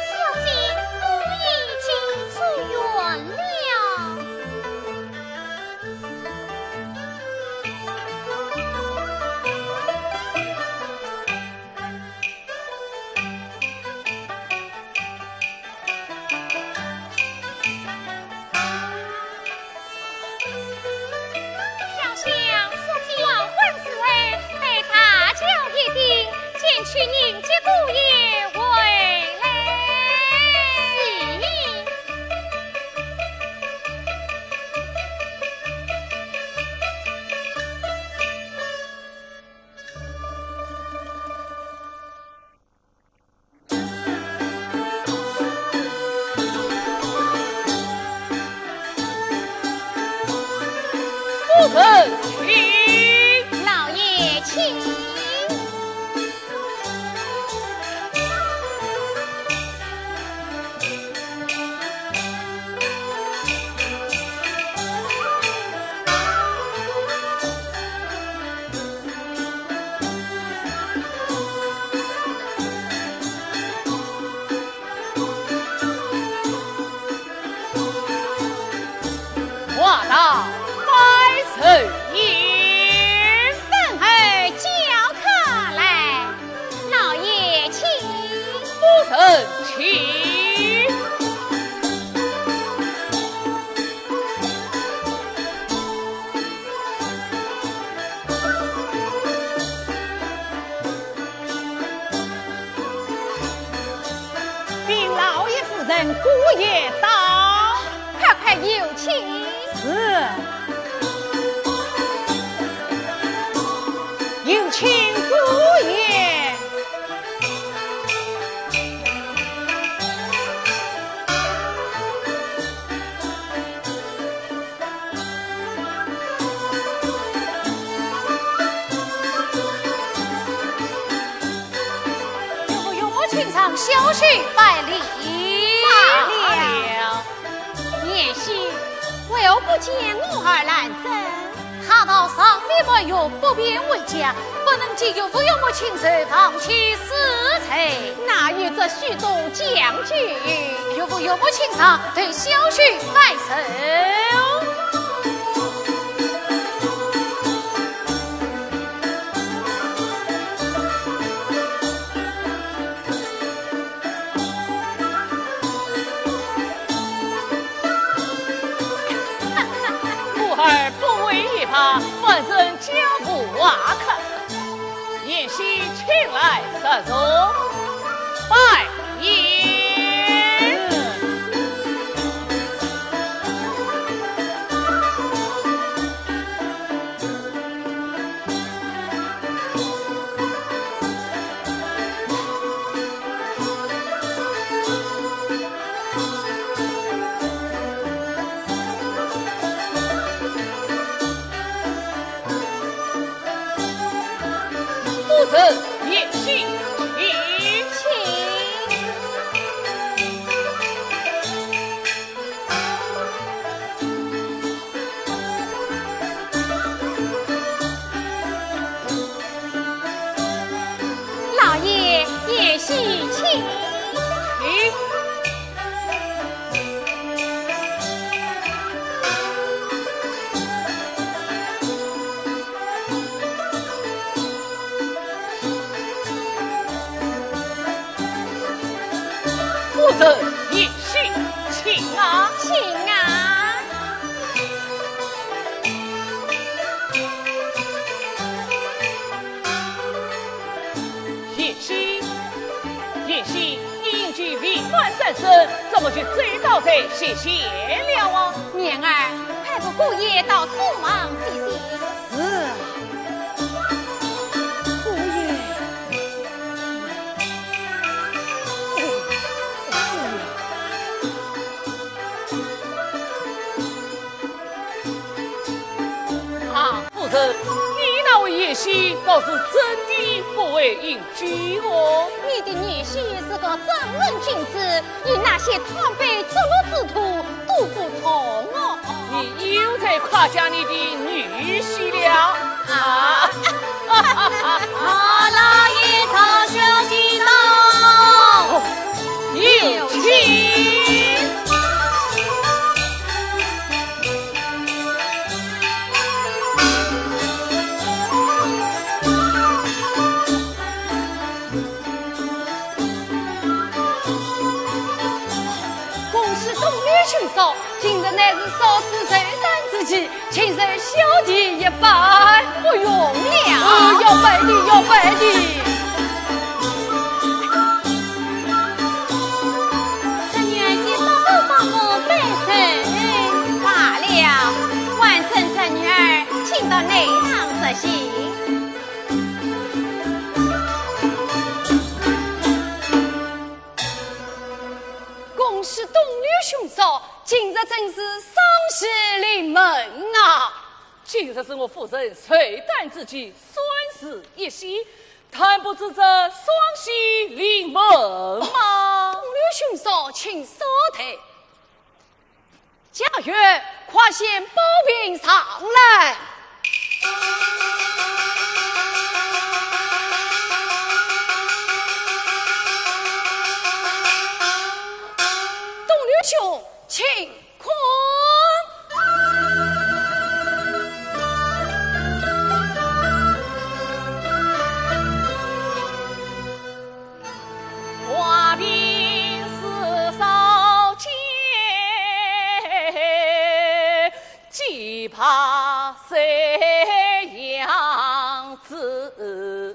小姐，我们已经出院了。 飘香，小姐，黄昏时候，待大轿一顶，前去迎接姑爷回来。是。夫人请。老爷请。大道拜寿宴。等候教客来，老爷请。夫人请。禀老爷夫人，姑爷到。 快快有请。是。有请姑爷。岳父岳母请上，小婿拜礼。罢了。 贤婿，为何不见我儿兰贞？他到上面没有，不便回家，不能见岳父岳母亲自放起死罪。哪有这许多讲究？岳父岳母请上，待小婿拜寿。 我儿不为也罢，反正家无瓦克。贤婿请来入座，拜宴。 夫人，贤婿请。请。 老爷，贤婿请。请。 夫人，贤婿请啊。请啊。 贤婿，贤婿，你应该为官三生，怎么就醉倒在席前了啊？琏儿，快扶姑爷到书房歇息。是啊，姑爷。 啊，夫人，你那位贤婿倒是真的不会饮酒哦。你的贤婿是个正人君子，与那些贪杯作乐之徒都不同哦。你又在夸奖你的女婿了啊？啊！曹老爷、曹小姐到。有请。 恭喜东刘兄嫂，今日乃是少主寿诞之期，请受小弟一拜。不用了。呃，要拜的，要拜的。 侄女儿见到都帮我拜寿。罢了，还请侄女儿请到内堂坐席。恭喜东刘兄嫂，今日真是双喜临门啊！今日是我夫人寿诞之期，双喜一喜， 但不知这双喜临门吗？东刘兄嫂，请稍待。家院，快掀宝瓶上来。东刘兄，请看。啊，这样子，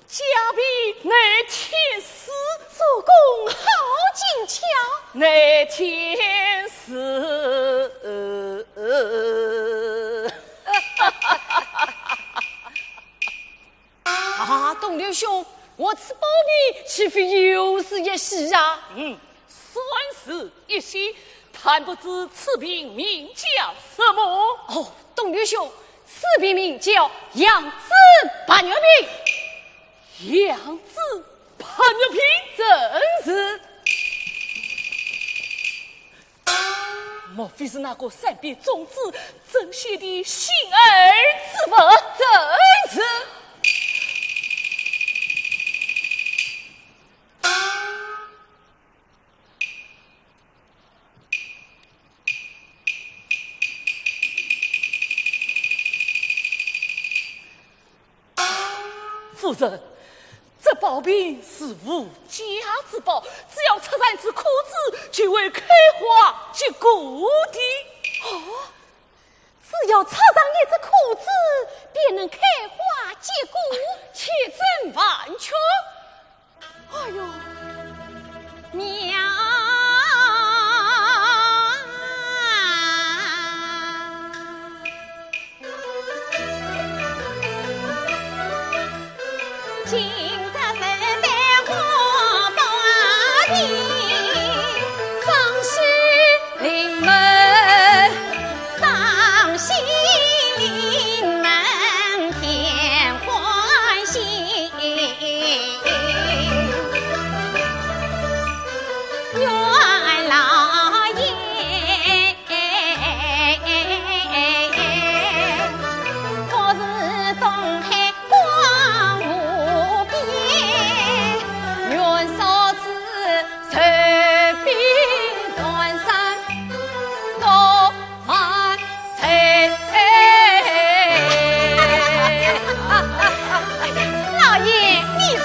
家贫难添书。做工好进巧。难添书。啊，东刘兄，我此宝瓶岂非又是一喜啊？嗯，算是一喜，但不知此瓶名叫什么？哦，东刘兄，此瓶名叫羊脂白玉瓶。羊脂白玉瓶？正是。 莫非是那个善变种子曾铣的心爱之物？正是。 夫人，这宝瓶是无价之宝，只要插上一支枯枝，就会开花结果的。哦，只要插上一支枯枝，便能开花结果？千真万确。 哎呦，娘！老爷，你看。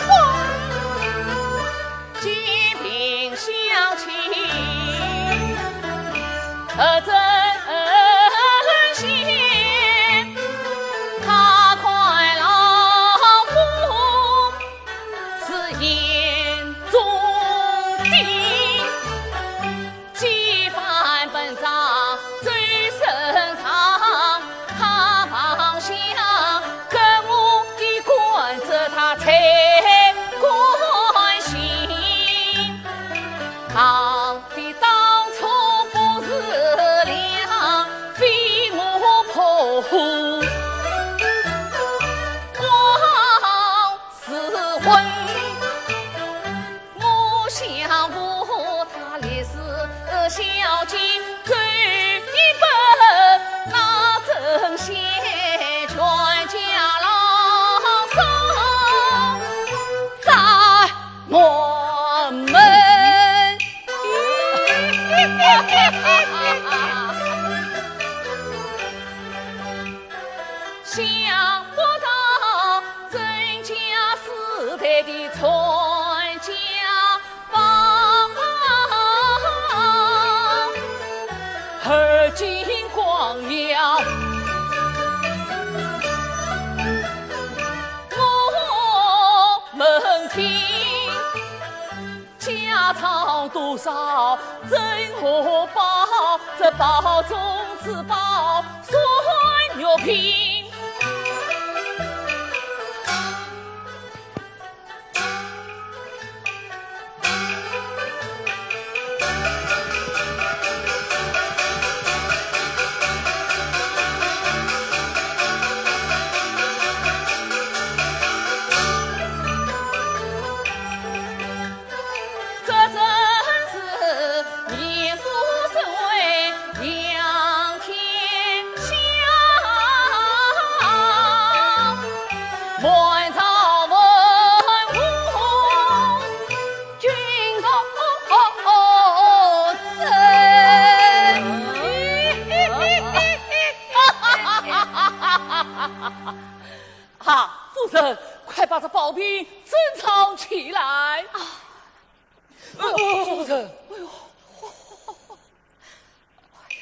啊，夫人，快把这宝瓶珍藏起来。啊，夫人。哎呦，哎呀，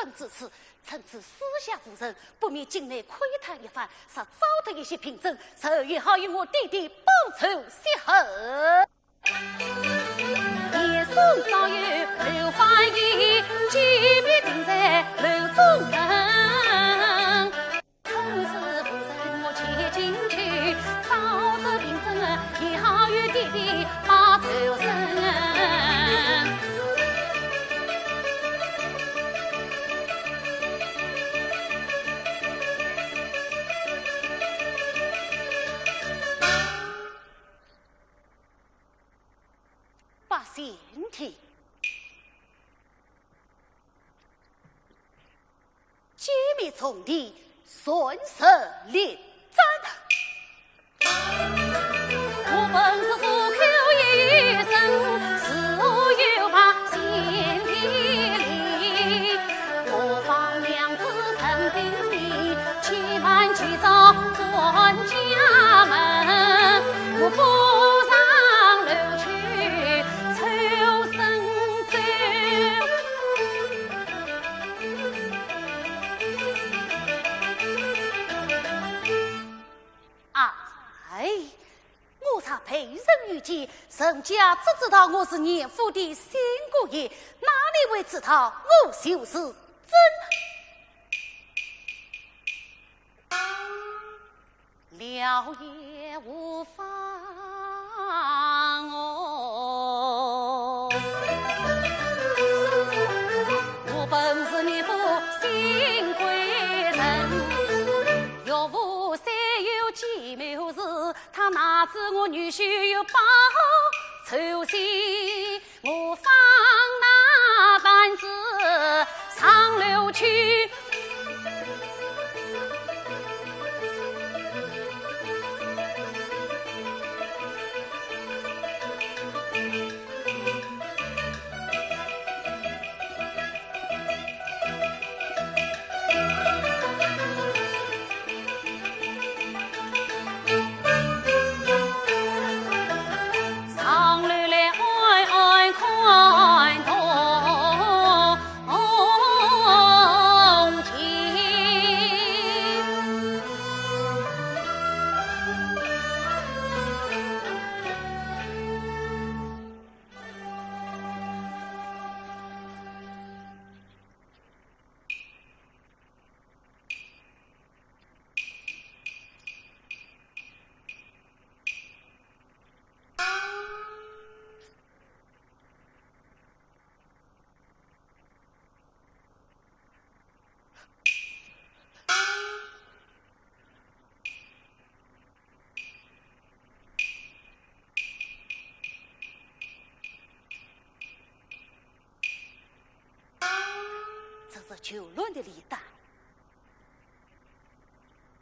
等至此，趁此四下无人，不免进内窥探一番，若找得一些凭证，日后好与我爹爹报仇雪恨。严嵩早有谋反意，计谋定在楼中城。 从此无人我且进去，找得凭证，也好与爹爹报仇雪恨。八仙亭。 见面从弟，顺势立斩。我本是虎口一生，是我有怕先帝里。我方娘子陈定你，千万去找转家门，我不上楼去抽身走。 哎，我若被人遇见，人家只知道我是严府的新姑爷，哪里会知道我就是真？ 了也无妨哦。我本是严府新贵人，岳父虽有计谋时，他哪知我女婿有报仇心。 我放那担子上楼去。 上楼来暗暗看东西。 这是酒卵的礼单。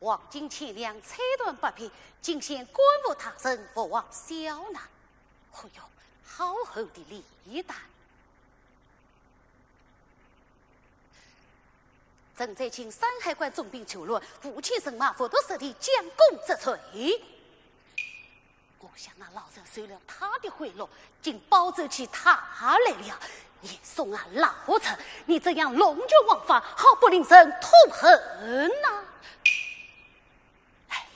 黄金千两，彩缎八匹，敬献官府大人，福王小纳。哦哟，好厚的礼单。 正在请山海关总兵救援，五千人马伏毒十里，将功折罪。我想那老贼受了他的贿赂，竟保奏起他来了。严嵩啊，老贼，你这样弄权枉法，好不令人痛恨呐！ 哎，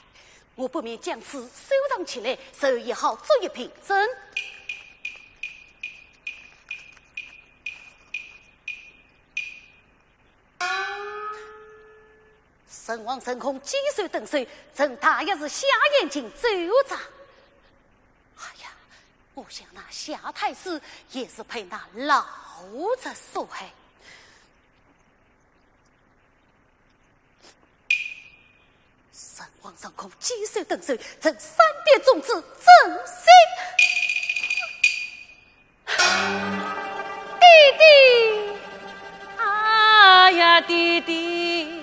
我不免将此收藏起来，日后也好作为凭证。诚惶诚恐，几手登手，臣大约是瞎眼睛走着。哎呀，我想那夏太师也是被那老贼所害。 诚惶诚恐，几手登手，臣三点宗旨，朕心。爹爹，哎呀，爹爹。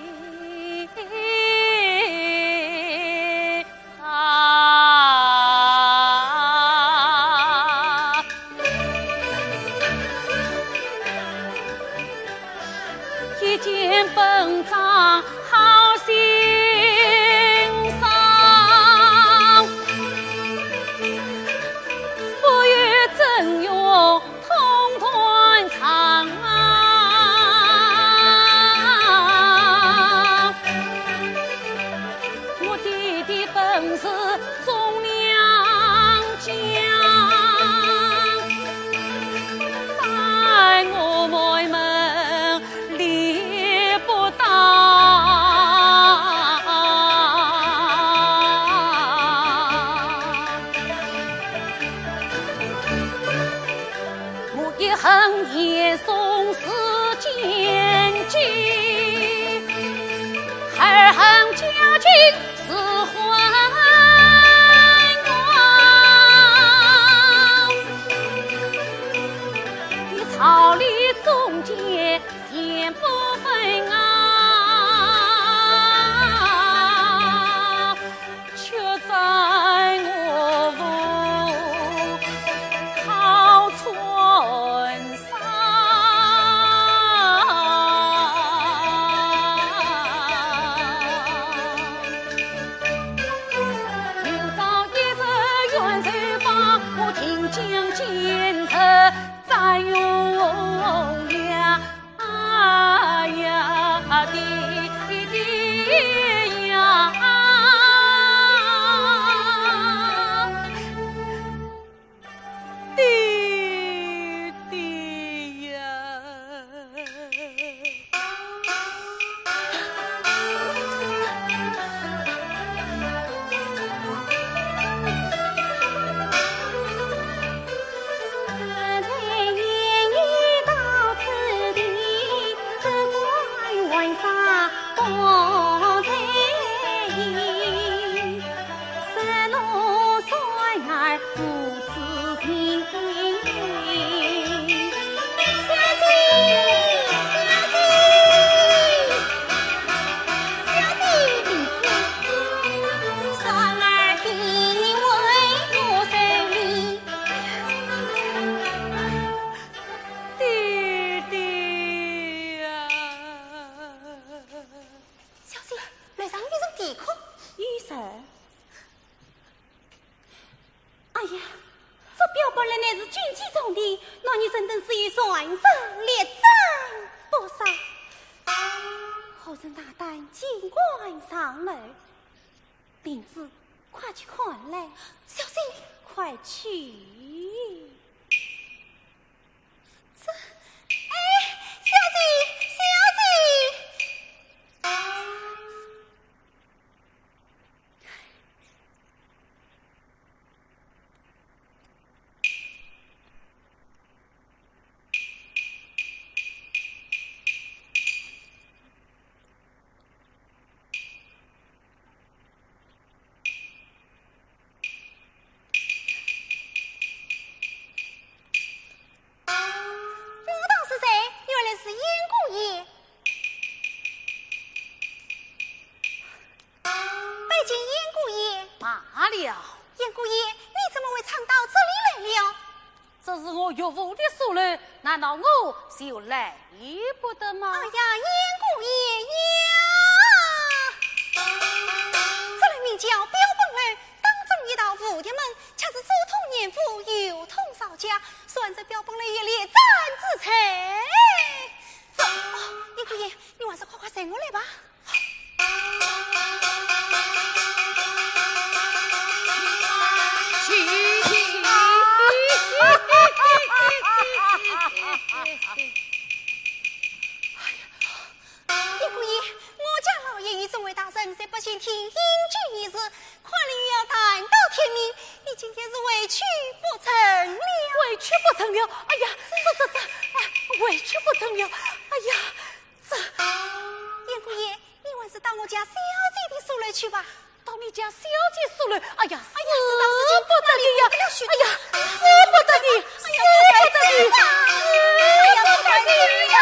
啊，一见本章好心伤，不由怎样痛断肠啊。全身力争不杀，何曾大胆竟敢上楼？林子，快去看来。小姐。快去。这，哎，小姐，小姐。我道是谁？原来是燕姑爷。拜见燕姑爷。罢了。燕姑爷，你怎么会闯到这里来了？这是我岳父的书楼，难道我就来不得吗？哎呀，燕姑爷呀！这楼名叫标本楼，当中一道蝴蝶门，却是左通严府，右通邵家，算是标本楼一列展之才。这，哦，燕姑爷，你还是快快随我来吧。去。哎呀，燕姑爷，我家老爷与众位大人在北京听英军一事，看来又要谈到天明，你今天是回去不成了。回去不成了？哎呀，这，这，这，哎，回去不成了。哎呀，这，燕姑爷，你还是到我家小姐的书楼去吧。到你家小姐书楼？哎呀，哎呀，是道是情，不得了呀！哎呀，使不得你，使不得你，使不得你呀！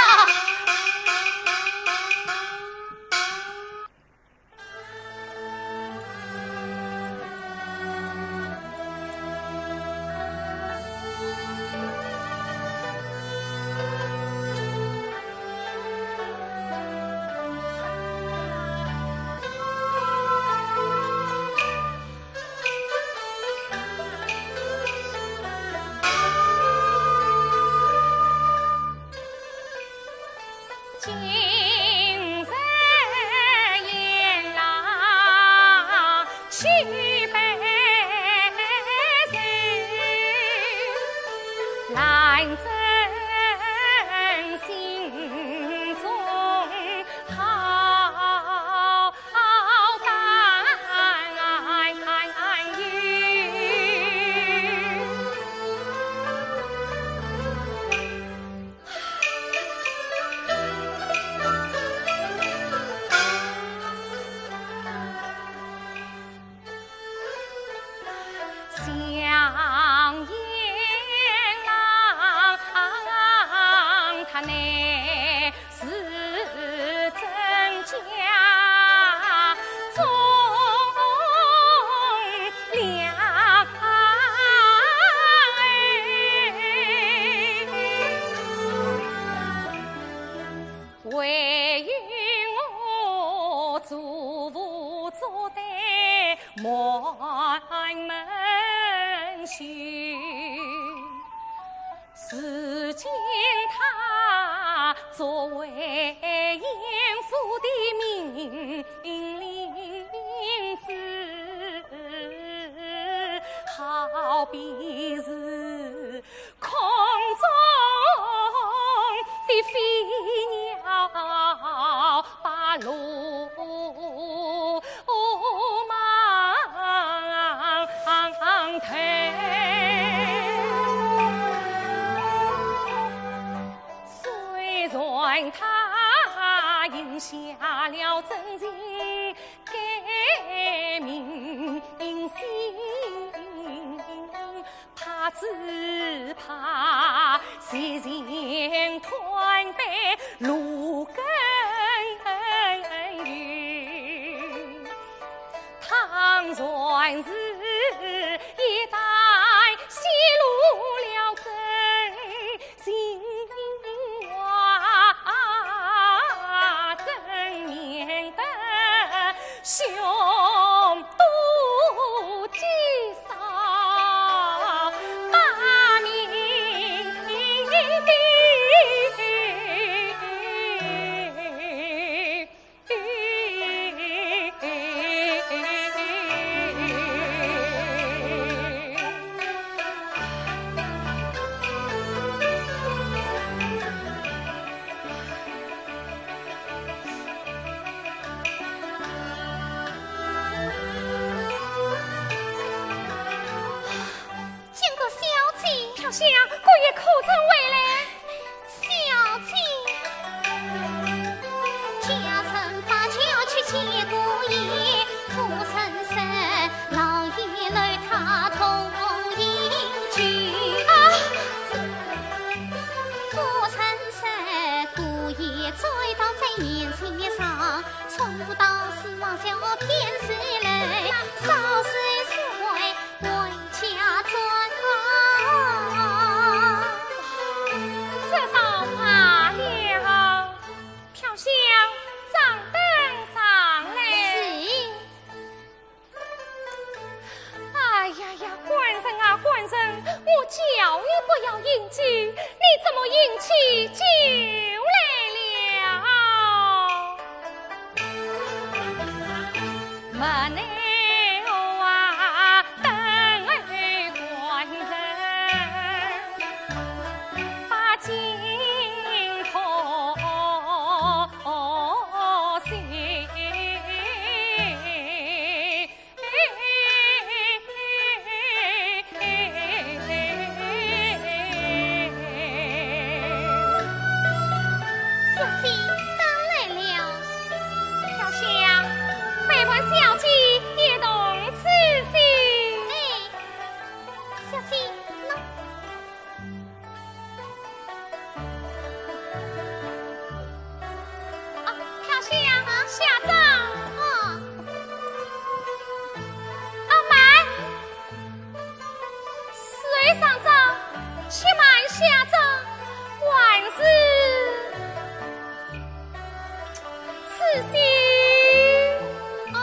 到在年岁上，从不到时望小天时来，少时时回回家转。这倒罢了，飘香，掌灯上来。是。 哎呀呀，官人啊，官人，我叫你不要饮酒，你怎么饮起酒来了？门内啊，等官人，把金童sleep。 小姐到来了。飘香，陪伴小姐一同吃酒。哎，小姐，喏。 啊，飘香，下妆。哦。啊，慢！是未上妆，且慢下妆，还是此心。哦。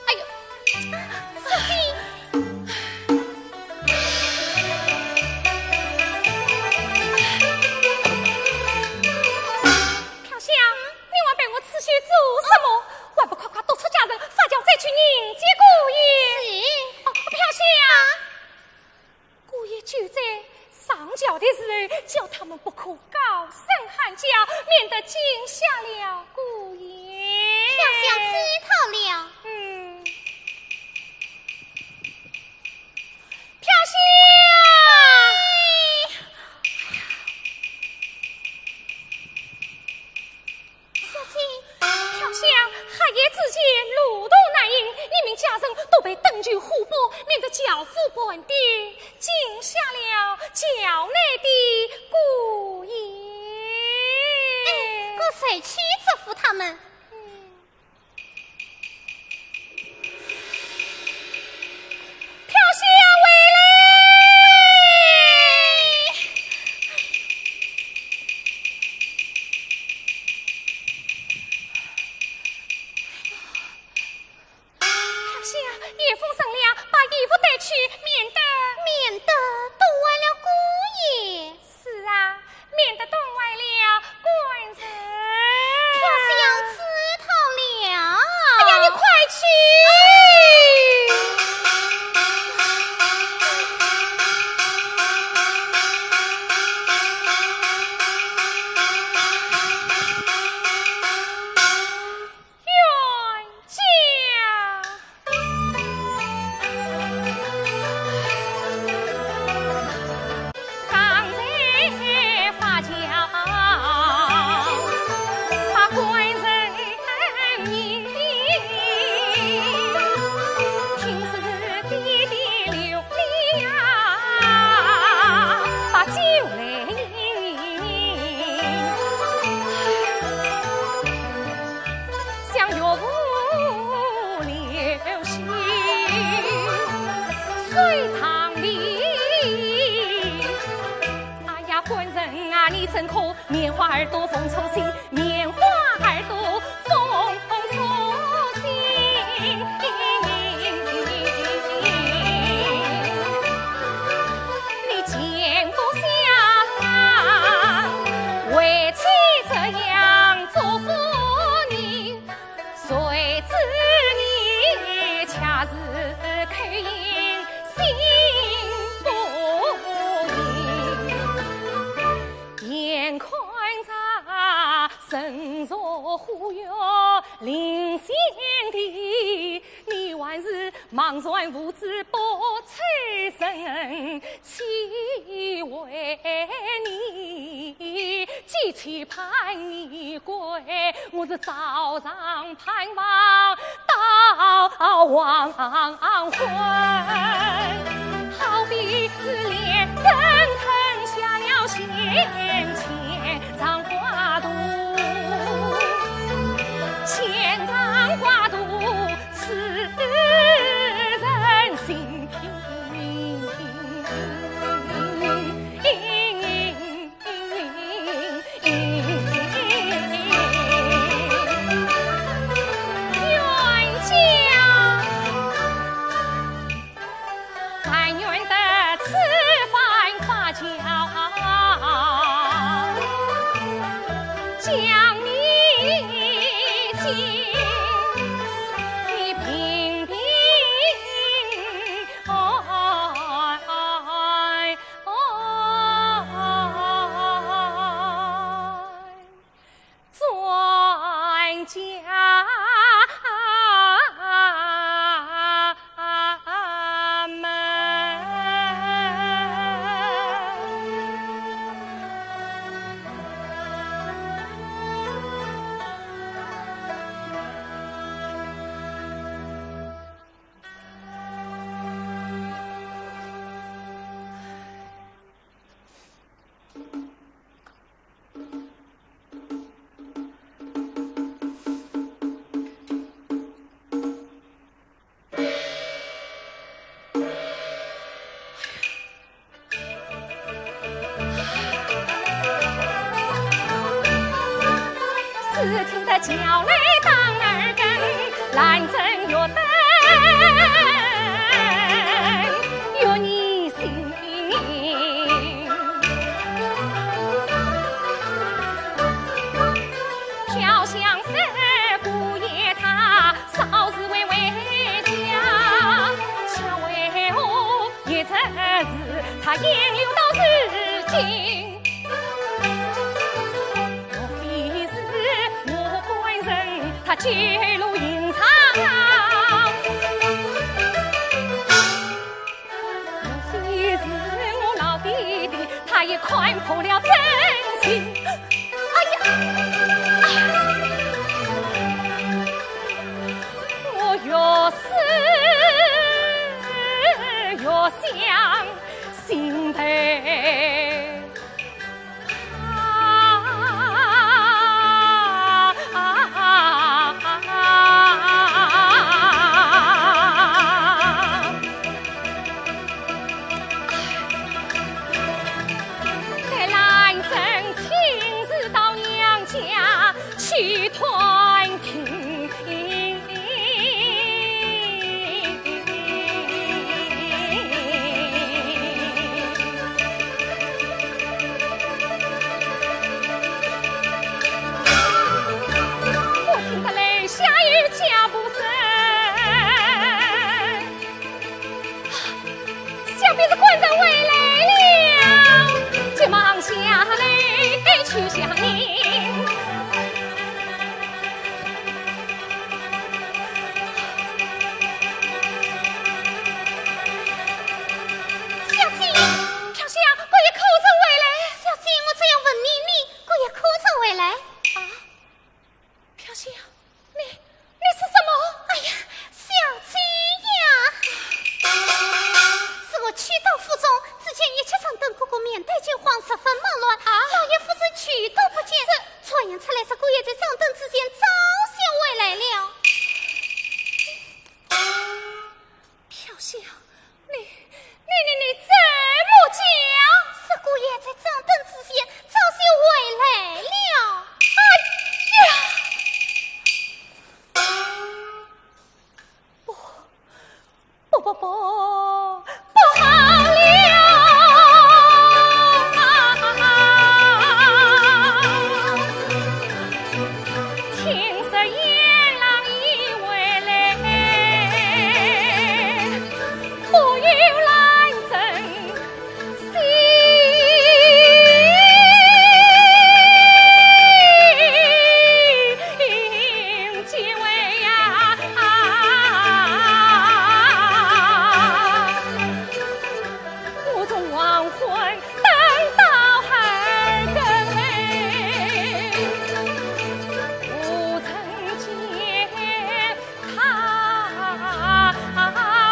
哎呦，小姐！飘香，你还陪我吃酒做什么？还不快快督促家人发轿再去迎接姑爷！是。哦，飘香。 姑爷就在上轿的时候，叫他们不可高声喊叫，免得惊吓了姑爷。飘香知道了。嗯。飘香！哎。 小姐。飘香，黑夜之间，路途难行，你命家人多备灯球火把，免得轿夫盘点，惊吓了轿内的姑爷。哎，我随去嘱咐他们。嗯。 飘香回来。飘香，夜风沉了，把衣服带去，免得，免得冻坏了姑爷。是啊，免得冻坏了官人。飘香知怎可棉花儿朵风初醒，棉花儿朵风初醒。你见不笑，为妻这样祝福你，谁知你却是口硬心不硬。 眼看着人若花月临心地，你还是茫然无知不出声，岂为你？几次盼你归，我是朝朝盼望到黄昏。好比是恋人吞下了心间 牵肠挂肚，牵肠挂肚，痴人心病。冤家。 但愿得此番发轿，将你心平平。转家门。只听得轿来当儿更，兰贞月灯月你心。飘香是姑爷他少时未回家，却为何一直是他停留到如今？莫非是我官人他记录隐藏？ 莫非是我老弟弟，他也看破了真情？哎呀，我越思越想，心头 待兰贞亲自到娘家去探听。 我听得楼下有脚步声。想必是官人回来了，急忙下楼去相迎。 小姐，飘香，姑爷可曾回来？小姐，我正要问你呢，姑爷可曾回来？啊，飘香，你，你说什么？哎呀，小姐呀，是我去到府中，只见一切掌灯个个面带惊慌，十分忙乱。啊？老爷夫人去都不见，这传言出来是姑爷在掌灯之间早些回来了。 飘香，你，你，你，你怎么讲？是姑爷在掌灯之间早些回今日鄢郎已回来，不由兰贞心急呀。我从黄昏等到二更嘞，不曾见他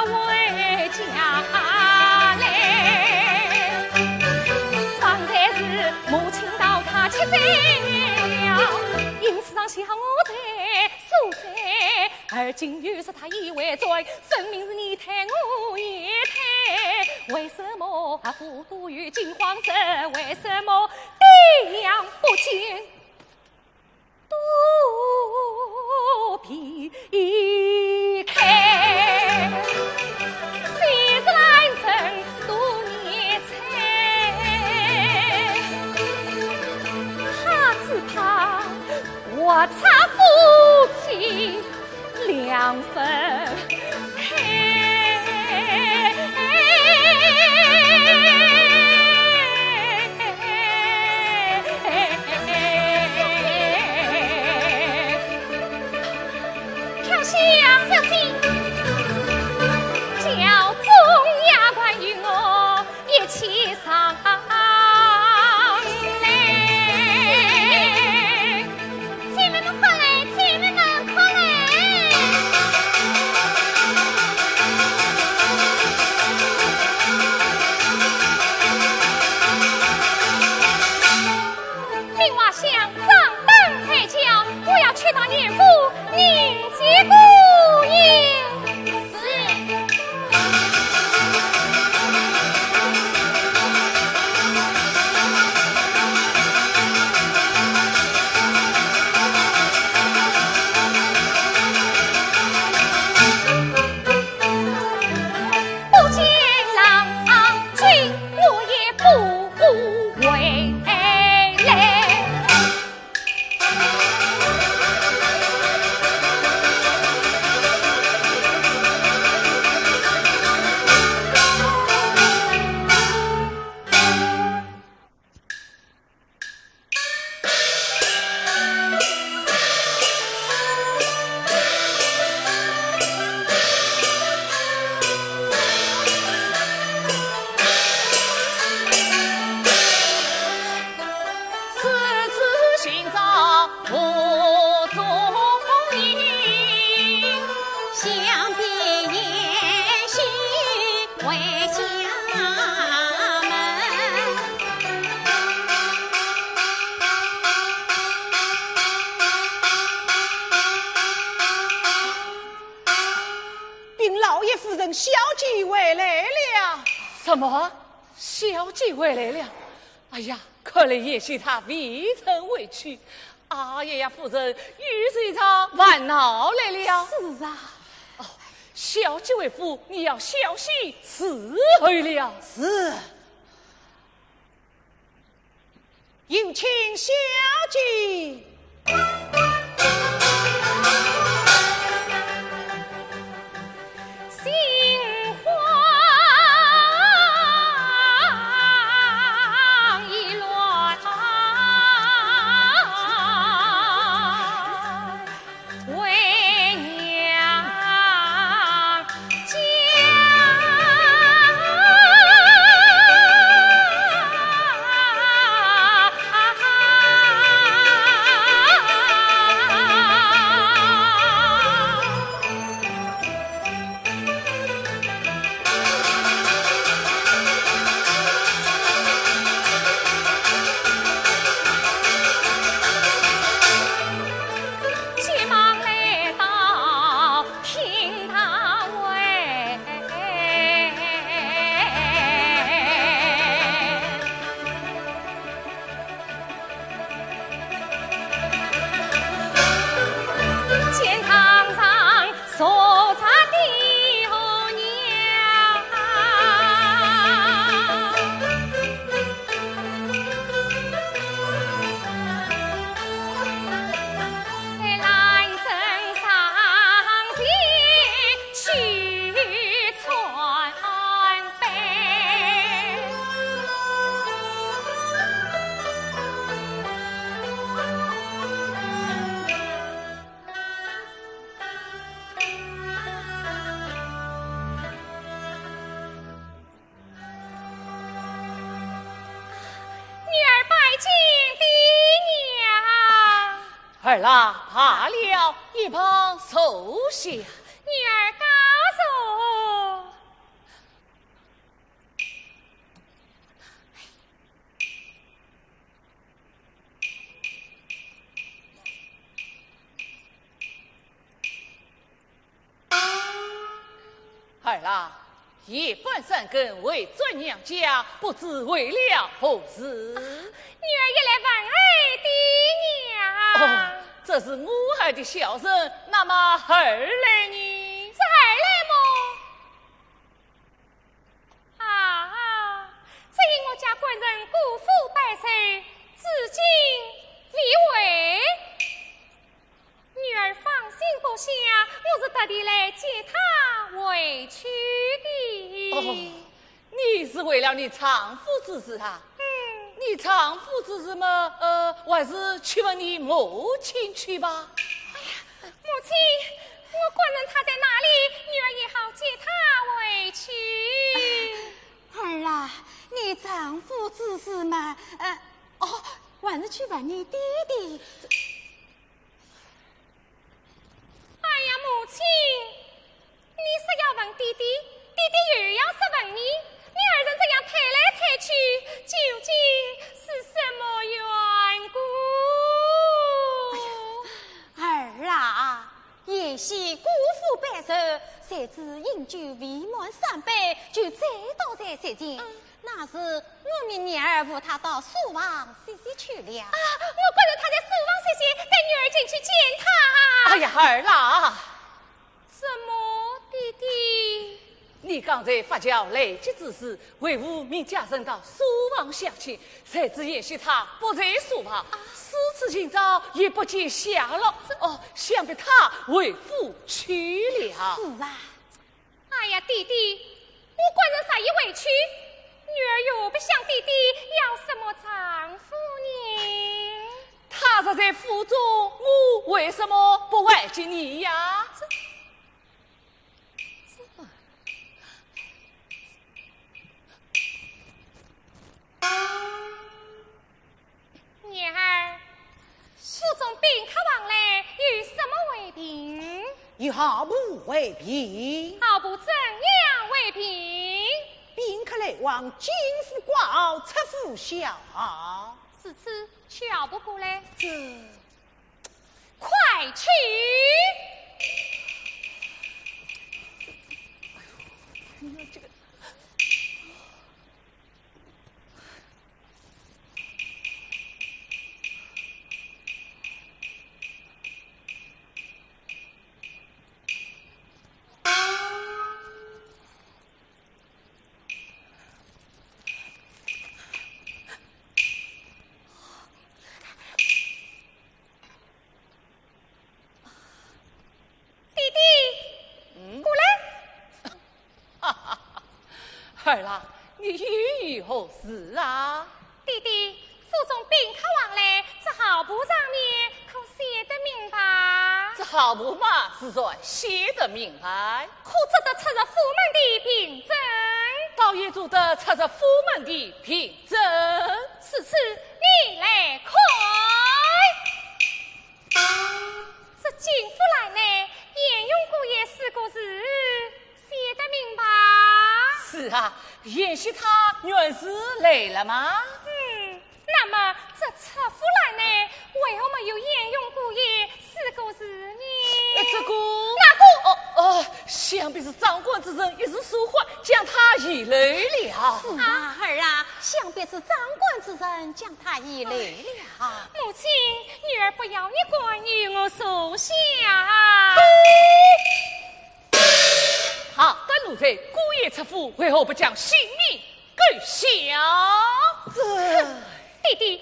回家嘞。方才是母亲到，他吃醉了，因此上想我在宿醉。 而今又说他已回转，分明是你推我也推。为什么啊，府都有惊慌色？为什么爹娘不见肚皮开？非是兰贞多年才，他只怕 我差夫妻两分开。小姐呀，小姐，叫众丫鬟与我 一起上来。姐妹们快来，姐妹们快来！令娃想掌灯抬轿，我要去到严府迎接姑爷。 是。不见郎君，我也不回来。 私自寻找无踪影，想必也许回家门。禀老爷夫人，小姐回来了。什么？小姐回来了？哎呀，看来也许她未曾回去。啊呀呀，夫人，又是一场烦恼来了。是啊。哦，小姐回府，你要小心伺候了。是。 有请小姐。儿啦，罢了，一旁坐下。女儿告坐。 儿啊，夜半三更回转娘家，不知为了何事？女儿也来问候爹娘。哦，这是我儿的孝顺，那么儿来呢？这儿来么？ 啊，只因我家官人过府拜寿，至今未回。女儿放心不下，我是特地来接她回去的。哦，你是为了你丈夫之事啊？嗯。你丈夫之事嘛，呃，还是去问你母亲去吧。哎呀， 母亲，我官人他在哪里？女儿也好接他回去。儿啊，你丈夫之事嘛，呃，哦，还是去问你爹爹。哎呀，母亲， 你说要问爹爹，爹爹又要说问你，你二人这样推来推去，究竟是什么缘故？哎呀，儿啊，贤婿过府拜寿，谁知饮酒未满三杯，就醉倒在席前。嗯。 那时我命你儿扶他到书房歇息去了。啊，我官人他在书房歇息，待女儿进去见他。哎呀，儿啦！怎么，爹爹？你刚才发轿来及之时，为父命家人到书房相请，谁知贤婿他不在书房，啊。四处寻找也不见下落。这，哦，想必他回府去了。是啊。 哎呀，爹爹，我官人啥也回去，女儿又不想爹爹要什么丈夫呢？他若在府中，我为什么不回见你呀？这，这， 女儿，府中宾客往来，有什么回禀？有号簿回禀。号簿怎样回禀？宾客来往，金丝挂号，出府效号。如此，去号簿过来。这，快去！你看这个。 爹爹，嗯？过来。儿啊，你又有何事啊？爹爹，府中宾客往来，这号簿上面可写得明白？这号簿嘛，自然写得明白。可做得出入府门的凭证？倒也做得出入府门的凭证。如此，你来看。 这金福栏内，贤婿姑爷四个字写得明白？是啊，贤婿他原是来了吗？嗯，那么这出府栏内，为何没有贤婿姑爷四个字呢？呃，这个，哪个？哦，哦，想必是掌管之人一时疏忽，将他遗漏了。是啊，儿啊，想必是掌管之人将他遗漏了。 母亲，女儿不要你管，与我坐下。好个奴才，姑爷出府，为何不将姓名勾销？这，爹爹，你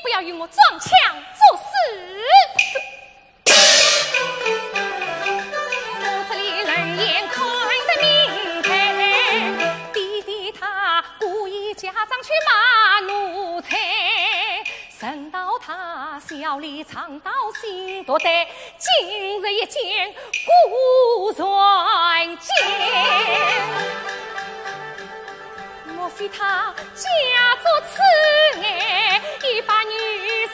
不要与我装腔作势。我这里冷眼看得明白，爹爹他故意假装去骂奴才， 等到他笑里藏刀心毒胆，今日一见果然奸。莫非他假作痴呆，已把女婿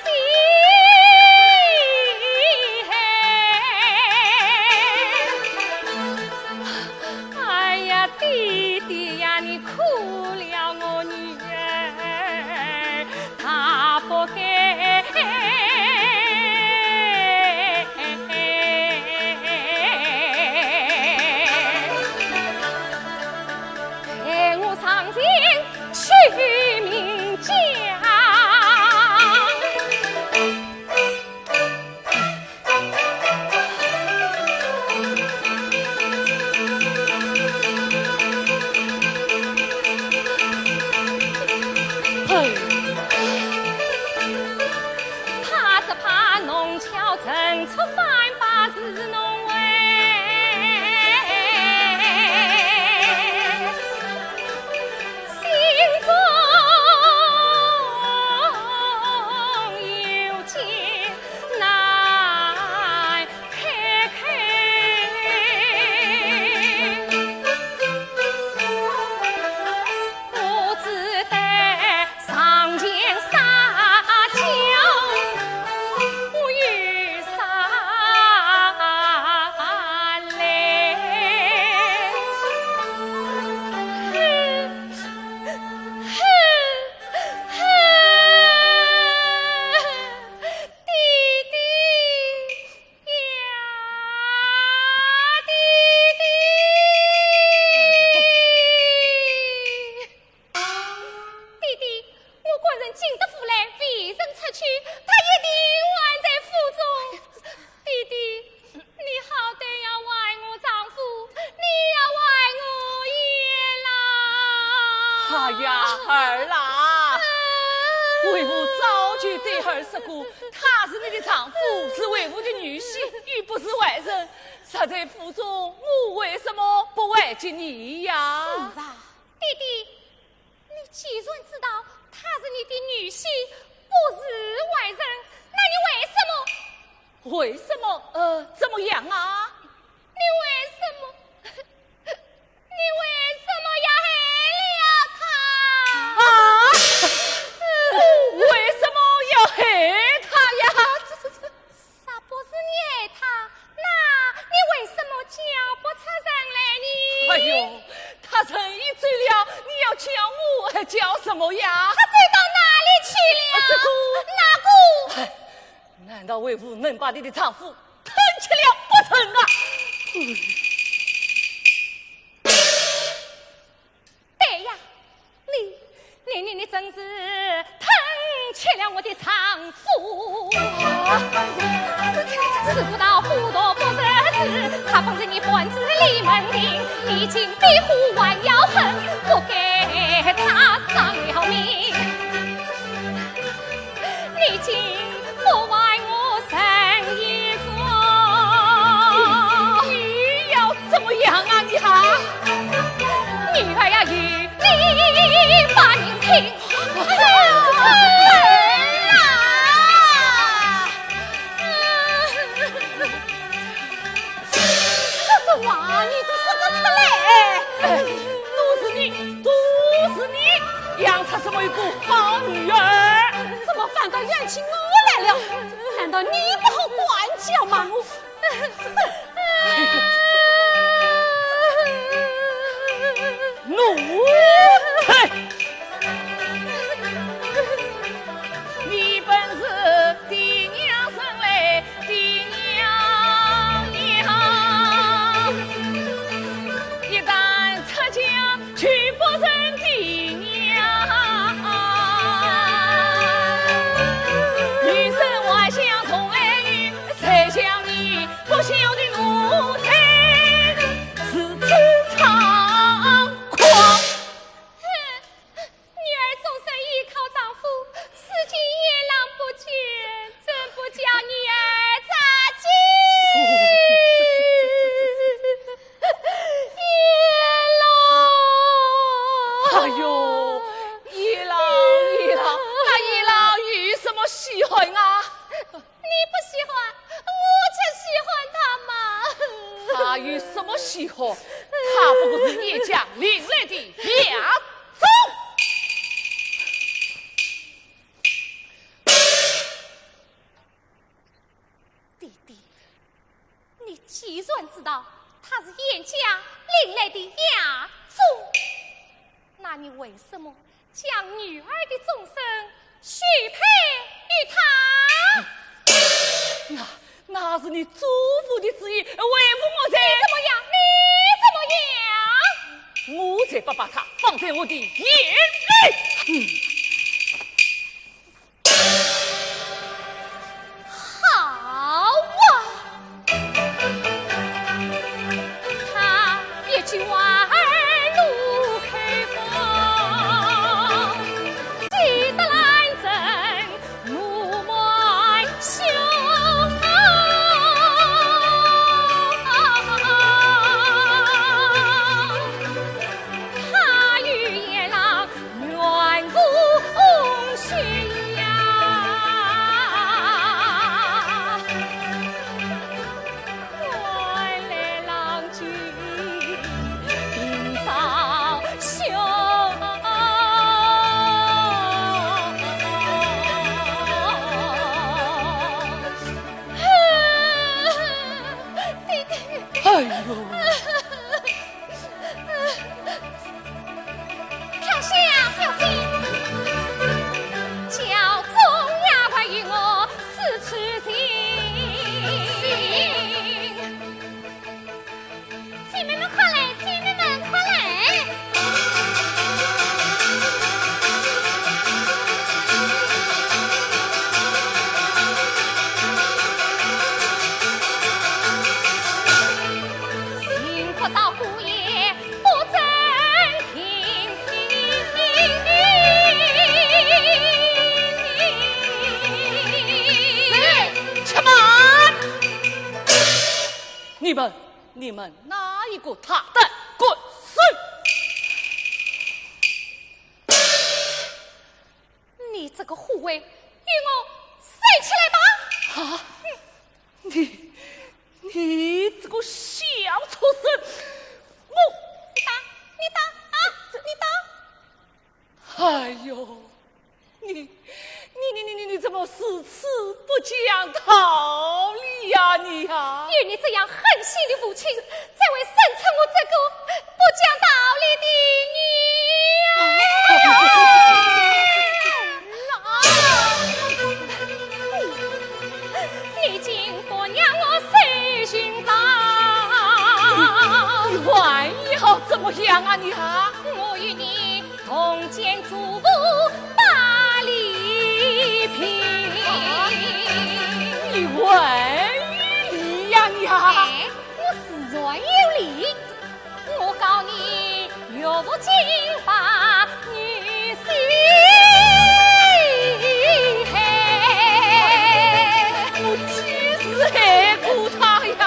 弟弟，我官人进得府来，未曾出去，他一定还在府中。弟弟，你好歹要还我丈夫，你要还我爷啦！哎呀，儿啦，为父早就对儿说过，她是你的丈夫，是为父的女婿，又不是外人。她在府中，我为什么不还给你呀？是啊，弟弟，你既然知道她是你的女婿，不是外人，那你为什么？为什么？呃，怎么样啊？你为什么？你为什么要害了她？啊？我为什么要害她呀？这，这，这，啥不是你害她，那你为什么叫不出人来呢？哎呦，她人已走了，你要叫我还叫什么呀？她走到哪里去了？啊，这个，哪个？哎，难道为父能把你的丈夫吞吃了不成啊？对呀，你，你，你，你真是吞吃了我的丈夫。啊，这，这，这，这，事不到，虎毒不食子，他放在你半子里门庭，你竟比虎还要狠，不该他伤了命。你竟不还我人一个。你要怎么样啊你啊？女儿呀，与你把命听。这种话你都说得出来？哎，都是你，都是你养出这么一个好女儿。怎么反倒怨起我来了？难道你不好管教吗？奴才！你本是爹娘生来的娘呀，一旦出家就不成的娘。女生还想从来有，谁想你不孝的奴才如此猖狂。 女儿终身依靠丈夫，如今爷郎不见，怎不叫女儿着急？爷郎！哎呦，爷郎，爷郎，那爷郎有什么稀罕啊？ 你不稀罕，我却稀罕他嘛。他有什么稀罕？他不过是叶家领来的养种。弟弟，你既然知道他是叶家领来的养种，那你为什么 将女儿的终身许配于他。那，那是你祖父的旨意，为父我才……你怎么样？你怎么样？我才不把他放在我的眼里。嗯。 好啊！他一句话儿怒开封，气得兰贞怒满胸。哎呦，飘香，小姐，叫众丫鬟与我四处寻。姐妹们快来，姐妹们快来！ 你们，你们哪一个大胆，滚出！你这个护卫，与我收起来吧！啊，你，你这个小畜生，我，你打，你打啊，你打！哎呦，你，你，你，你，你，你怎么如此不讲道理呀，你呀？有你这样狠心的父亲，怎会生出我这个不讲道理的女儿呀？你竟不让我受尽打！你还要怎么样啊，你啊？我与你 同见祖父把礼平。啊，你还有理呀，你啊？哎，我自然有理。我告你岳父亲把女婿害。我几时害过他呀？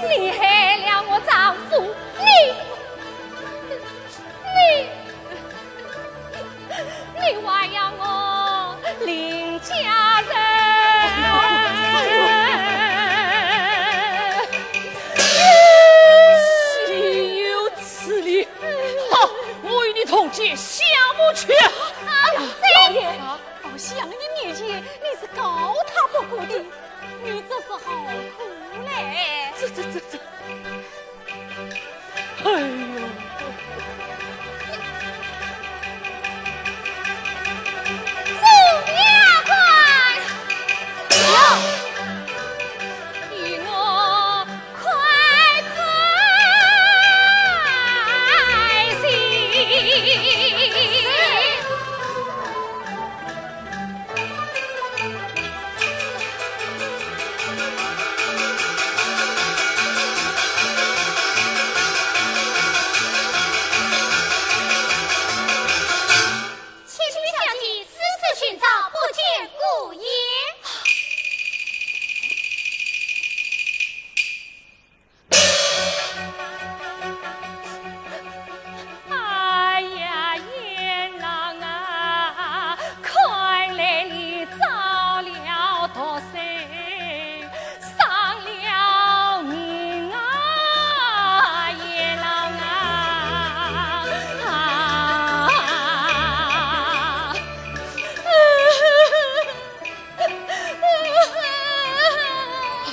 你害了我丈夫，你，你 你还要我林家人？岂有此理！好，我与你同见相母去。哎呀，老爷，啊？到相爷面前，你是告他不过的，你这是何苦嘞？这，这，这，这。 哎呦！众丫鬟，有！与我快快行。是。 千寻小姐四处寻找，不见姑爷。 哎呀，阎王啊，看来你遭了毒手，丧了命啊，阎王啊！啊！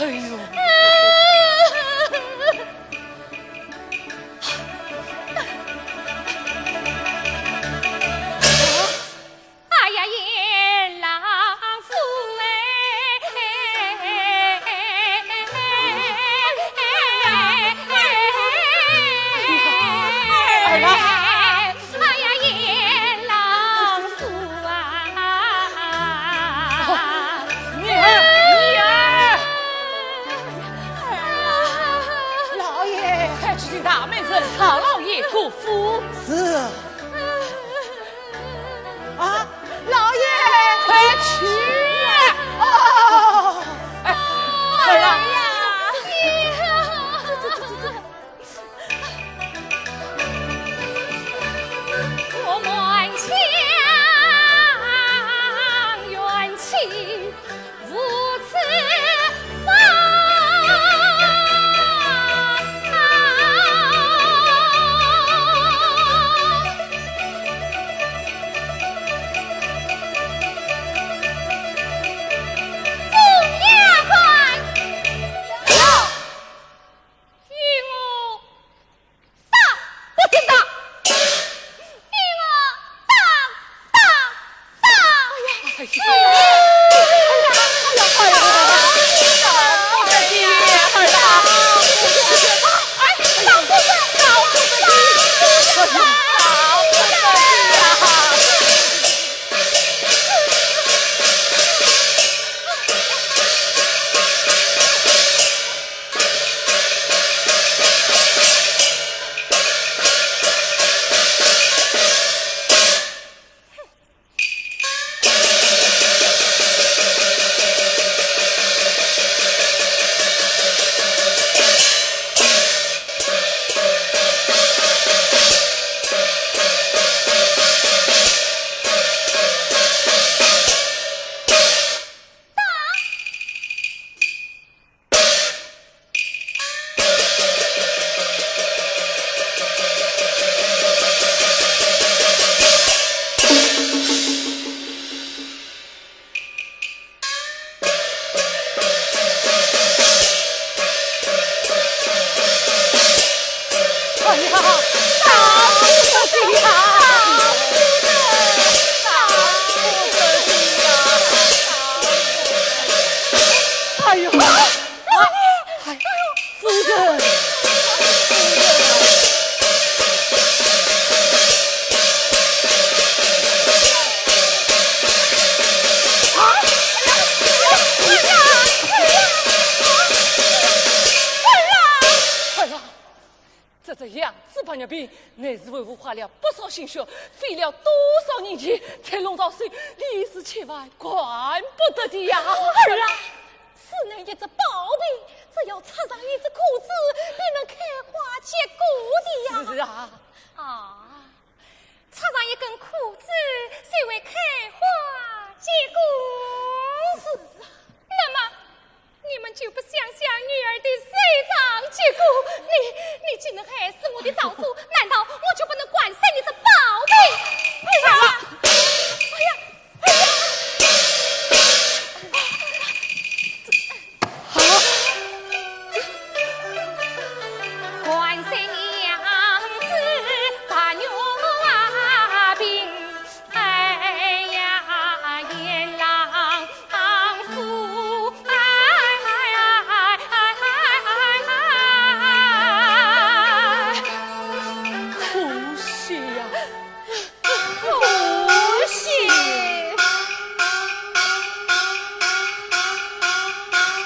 哎呦！哎呀，阎王夫哎！儿啊！ 哎呀，阎王夫啊！女儿，女儿！儿啊，老爷！快去请大门人赵老爷过府。是。啊，老爷！快去！哦。哎，儿啊！哎呀！这，这，这，这。 我满腔怨气无处发。这只羊脂白玉瓶，乃是为父花了不少心血，费了多少银钱才弄到手，利是千万管不得的呀！儿啊，此乃一只宝瓶，只要插上一只枯枝，便能开花结果的呀！是啊。啊，插上一根枯枝，就会开花结果。是啊。那么，你们就不想想女儿的收场结果？你，你竟能害死我的丈夫，难道我就不能观赏你这宝贝？哎呀，哎呀，哎呀！观赏娘子白玉瓶，哎呀，鄢郎 可惜呀。可惜。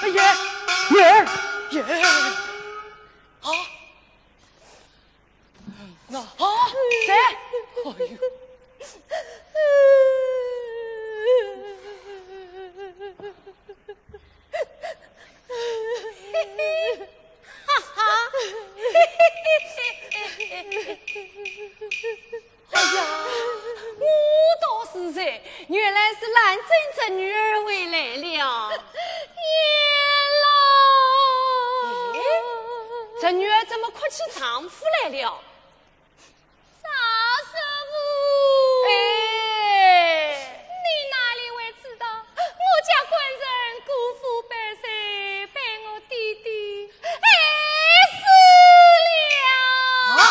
哎呀，女儿，女儿。啊？ 啊，谁？哎呦。哈哈。哎呀，我道是谁，原来是兰贞侄女儿回来了。鄢郎。哎，侄女儿怎么哭起丈夫来了？ 赵叔父。哎。你哪里会知道，我家官人辜负百岁，被我弟弟害死了。啊？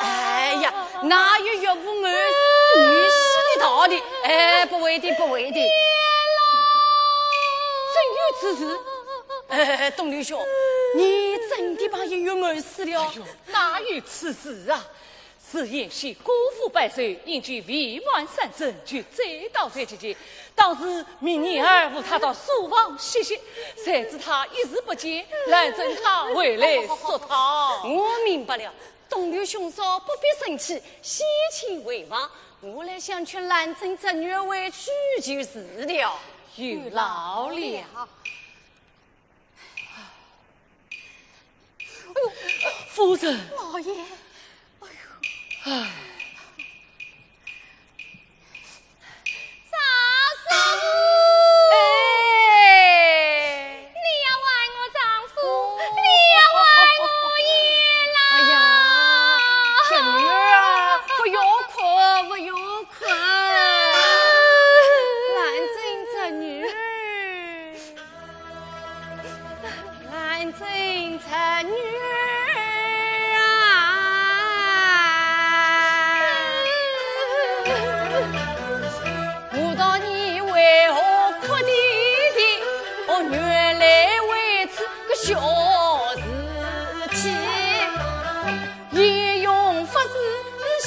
哎呀，哪有岳父谋死女婿的道理？哎，不会的，不会的。鄢郎。真有此事？哎，东刘兄，你真的把鄢郎谋死了？哎呦，哪有此事啊？ 是原先辜负百岁，因其未满三十就追悼在即，当时命女儿扶他到书房歇息，谁知他一时不见，兰贞她回来说他。我明白了，东刘兄嫂不必生气，先请回房，我来想劝兰贞侄女儿回去就是了。有劳了。 哎呦，夫人。老爷，哎呦，哎，赵叔父。哎。你要还我丈夫，你要还我鄢郎。哎呀，侄女儿啊，不用哭，不用哭。兰贞侄女儿。 兰贞侄女儿啊，我道你为何哭啼啼？哦，原来为此个小事体。 鄢荣不是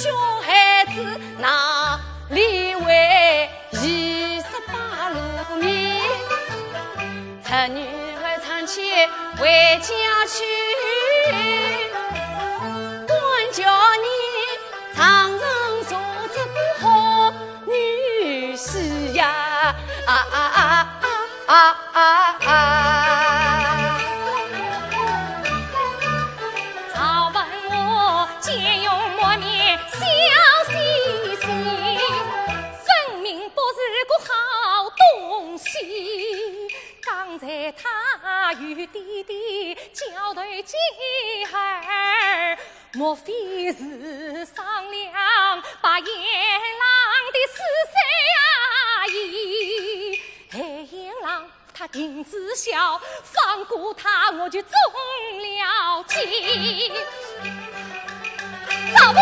小孩子，哪里会一十八路迷？侄女儿长期回家去，管教你常常做这个好女婿呀！啊啊啊啊！ 啊啊啊！赵文华见容满面笑嘻嘻，分明不是个好东西。刚才他与弟弟交头接耳，莫非是商量把鄢郎的尸首啊移？害鄢郎 他停止笑，放过他我就中了计。赵文华，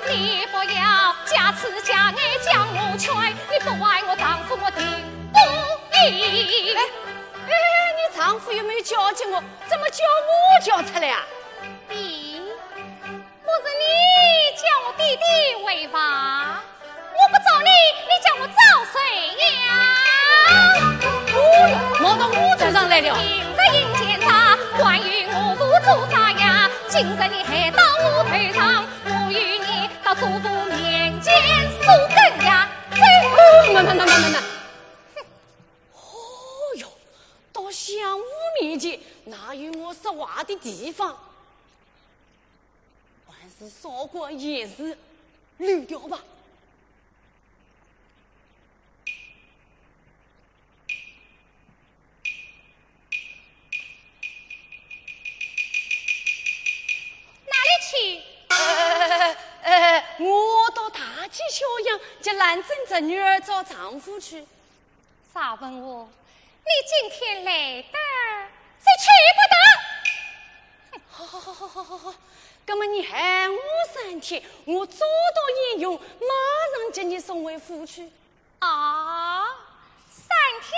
你不要假痴假爱将我劝，你不还我丈夫我定不依。哎，哎，你丈夫又没有叫过我，怎么叫我叫出来啊？咦，不是你叫我弟弟回房，我不找你，你叫我找谁呀？哦哟，闹到我头上来了。明日迎接他，关于我做主宰呀，今日你还到我头上，我与你到祖父面前说根呀，走。哦，慢慢慢慢慢慢。 哦哟，到相府面前，哪有我说话的地方？还是少管闲事，溜掉吧。哪里去？呃，呃，我到大街小巷接兰贞侄女儿找丈夫去。 赵文华，你今天来得，就去不得。好好好好好好好，那么你喊我三天，我早到晏雄，马上接你送回府去。哦，三天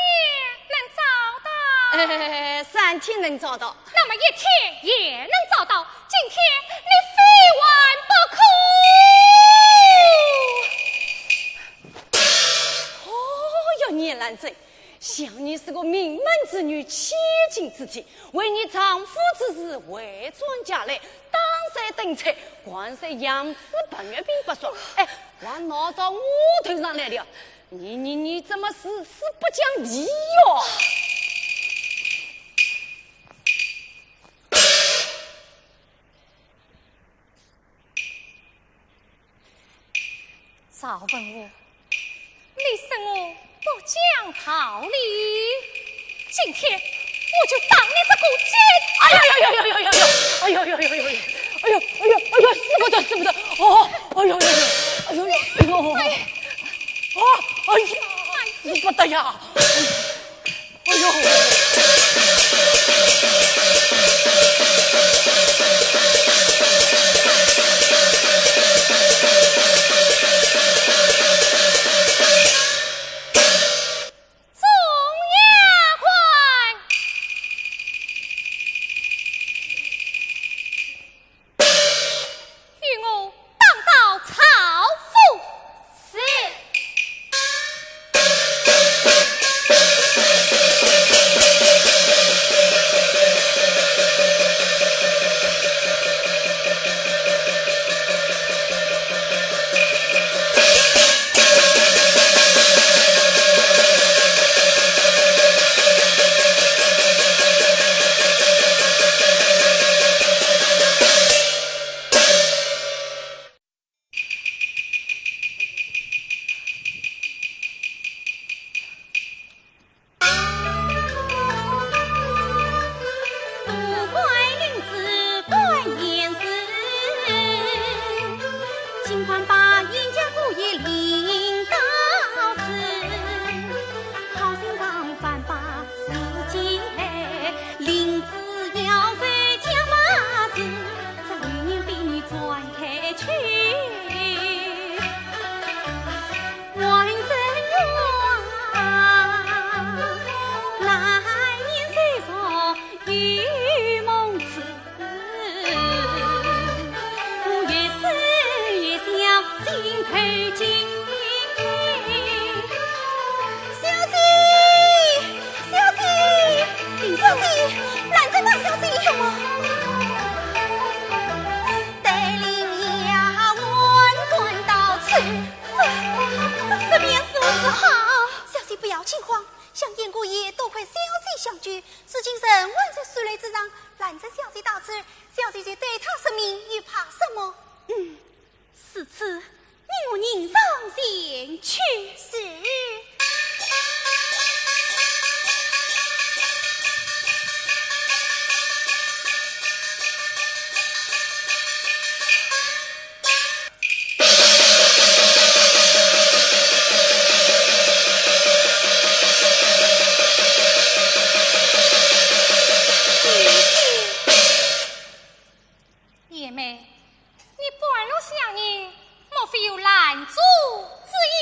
能找到？哎，三天能找到。那么一天也能找到，今天你非还不可。 哦哟，兰贞，想你是个名门之女，千金之体，为你丈夫之事回转家来，打碎灯彩，掼碎杨枝白玉瓶不说，哎，还闹到我头上来了。你你你怎么如此不讲理哟？ 赵文华，你说我不讲道理，今天我就打你这个贱！哎呦呦呦呦呦呦呦！哎呦呦呦呦呦！哎呦哎呦哎呦！使不得使不得！哦，哎呦呦呦！哎呦呦哎呦！哎，哦，哎呀，使不得呀！ 哎呦！众丫鬟，与我打到曹府。是。小姐，小姐，小姐，兰贞大小姐。什么？带领丫鬟赶到此。这，这是便如何是好？小姐不要惊慌，想燕姑爷多亏小姐相救，如今人还在水楼之上，兰贞小姐到此，小姐就对她说明，又怕什么？嗯，如此，你我人上前去。是。贤妹，你半路相迎，莫非有拦阻之意？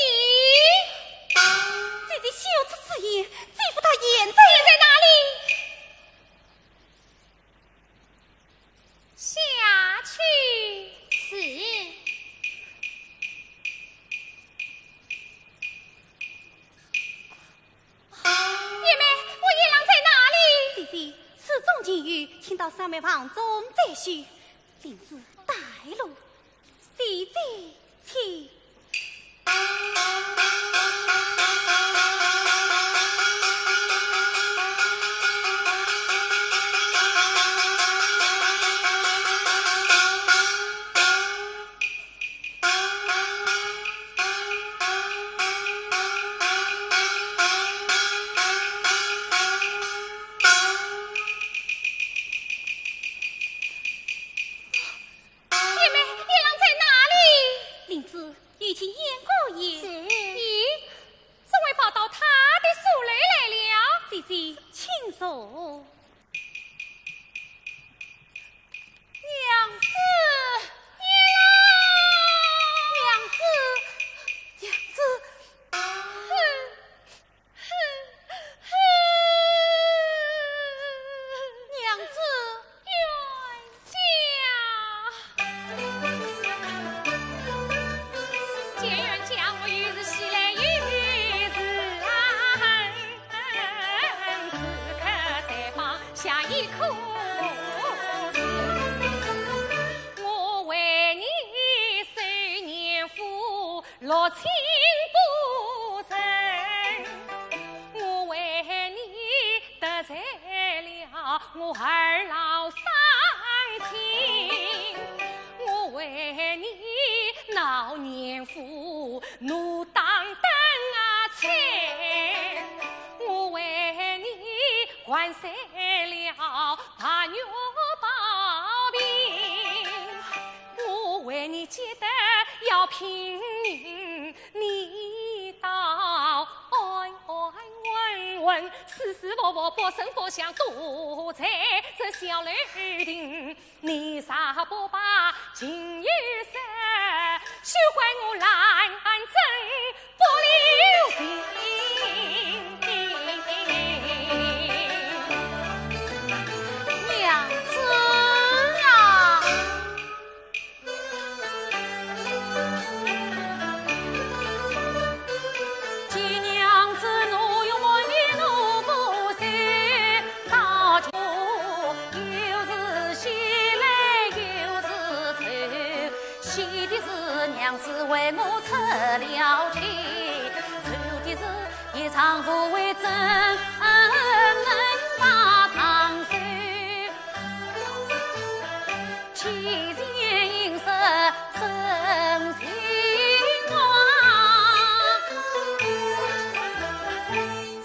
姐姐休出此言，姐夫他现在……现在哪里？请到上面房中再叙。灵芝带路，姐姐请。 姐妹，月郎在哪里？灵芝，有请燕姑爷。是。咦，怎会跑到她的书楼来了？姐姐，请坐。娘子，月郎！娘子，娘子。哼， 哼，哼。娘子。冤家。见冤家，我又是喜来又是恨。此刻才放下一颗心，我为你守年富， 六亲不认，我为你得罪了我二老双亲，我为你闹年富，奴当灯啊吹，我为你还碎了白玉宝瓶。 我为你急得要拼命，你倒安安稳稳，舒舒服服，不声不响，躲在这小楼顶。你若不把情由说，休怪我兰贞 不留情。娘子啊！见娘子，我又问你，我不是大舅，又是喜来又是愁。 喜的是娘子为我出了气，愁的是一场误会怎能把长寿。欺人应是真心话，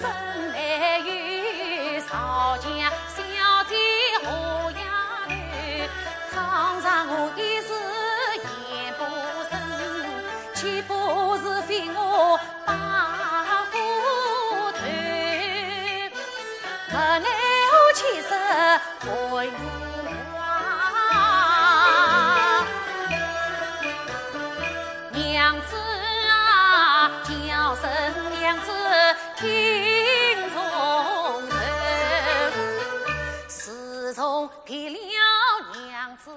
真没有少将小姐和丫头。倘若我一时 言不慎，岂不是非我把火头？不爱我岂是混话？娘子啊，叫声娘子听从头。自从别了娘子后，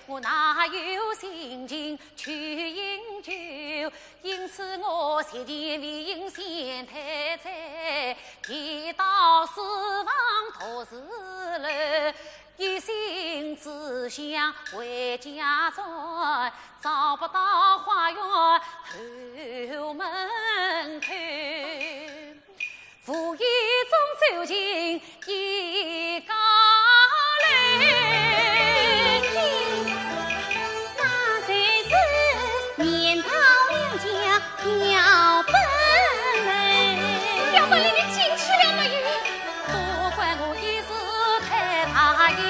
我哪有心情去饮酒？因此我前前未饮先退醉，一到书房独自楼，一心只想回家转，找不到花园后门口。 无意中走进一家楼。那就是年朝两家表本楼。表本楼，你进去了没有？不管我一时太大意，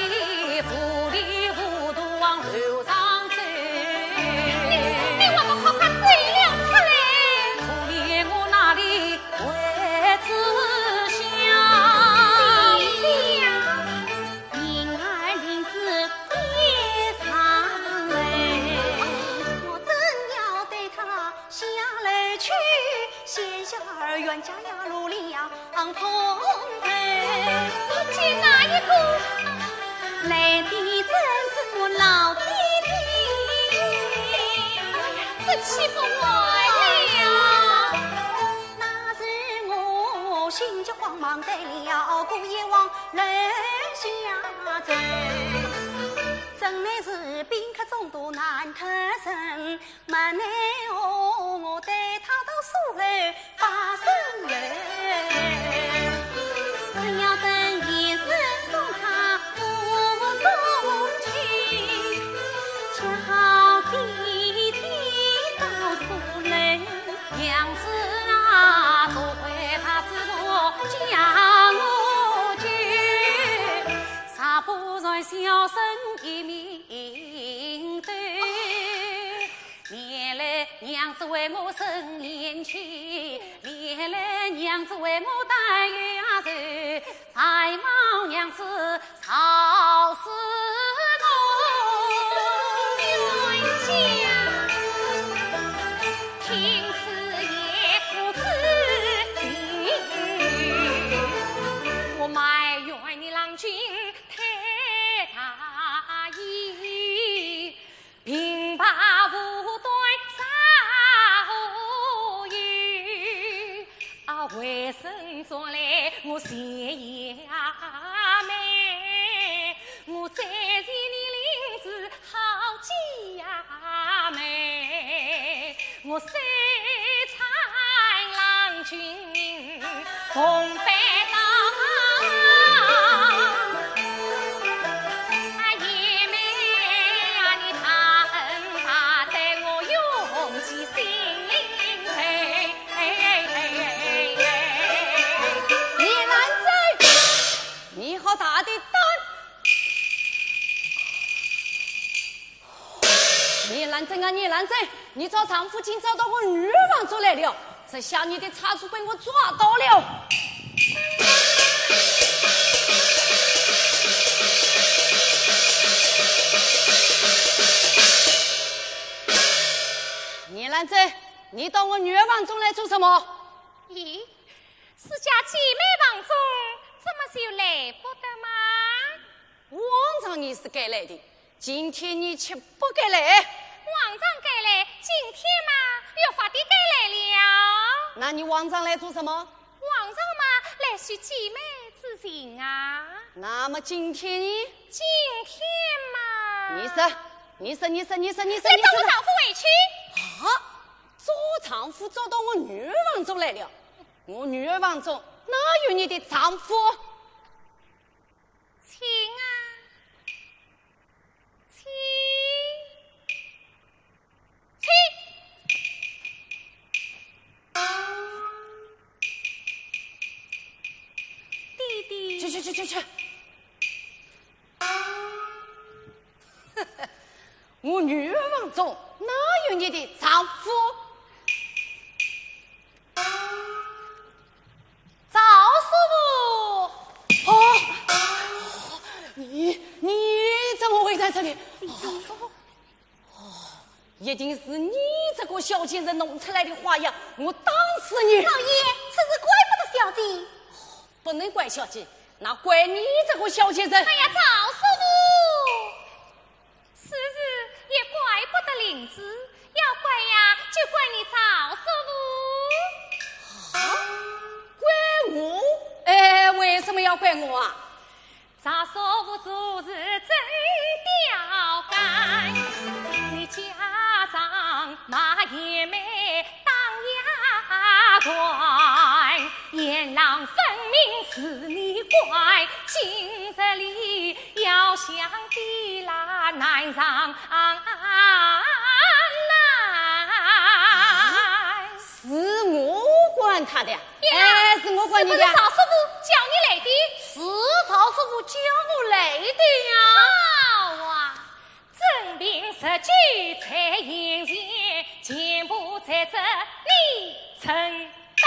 糊里糊涂往楼上走。你，你还不快快走了出来？可怜我哪里 会知晓。银儿银子也上来。我正要带她下楼去，闲小儿冤家呀，路里呀，碰头。你见哪一个？来的正是我老爹爹。哎呀，这岂不完了？ 那时我心急慌忙带了姑爷往楼下下愁，真乃是宾客众多难得人，莫奈何我对他到苏楼拜新楼。只要等闲时送他府中去，恰好姐姐到苏楼。 娘子啊，多亏他指路将我救，才不才小生一命斗。连累娘子为我伸冤屈，连累娘子为我担冤仇，还望娘子 饶恕我冤家，听此言我自尽。我埋怨你郎君太大意，平白无端杀无冤。 啊，为甚捉来我谢贤妹？我再谢你领旨好姐妹，我虽参郎君同拜倒。啊，贤妹啊，你大恩大德我永记心头。 严兰贞，你好大的胆！严兰贞啊，严兰贞，你找丈夫竟找到我女儿房中来了，这下你的差错被我抓到了。严兰贞， 你到我女儿房中来做什么？咦，自家姐妹房中，怎么就来不得嘛？往常你是该来的，今天你却不该来。往常该来，今天嘛，越发的该来了。那你往常来做什么？往常嘛，来叙姐妹之情啊。那么今天呢？今天嘛，你说，你说，你说，你说，你说，你说。你找我丈夫回去。啊？ 找丈夫找到我女儿房中来了。我女儿房中哪有你的丈夫？请啊，请，请。弟弟。去去去去去。 我女儿房中哪有你的丈夫？赵师傅！哦，你，你怎么会在这里？赵师傅。哦，一定是你这个小贱人弄出来的花样，我打死你！老爷，此事怪不得小姐。不能怪小姐，那怪你这个小贱人。哎呀，赵师傅！ 此事也怪不得灵芝，要怪呀，就怪你赵师傅。啊？怪我？哎，为什么要怪我啊？赵师傅做事真刁蛮，你假装骂贤妹当丫鬟，贤郎分明是你惯，今日里 要想的啦难上难。是我惯他的呀？哎，是我惯你的呀？是不是赵师傅叫你来的？是赵师傅叫我来的呀。好啊，真凭实据在眼前，全部在这你承担。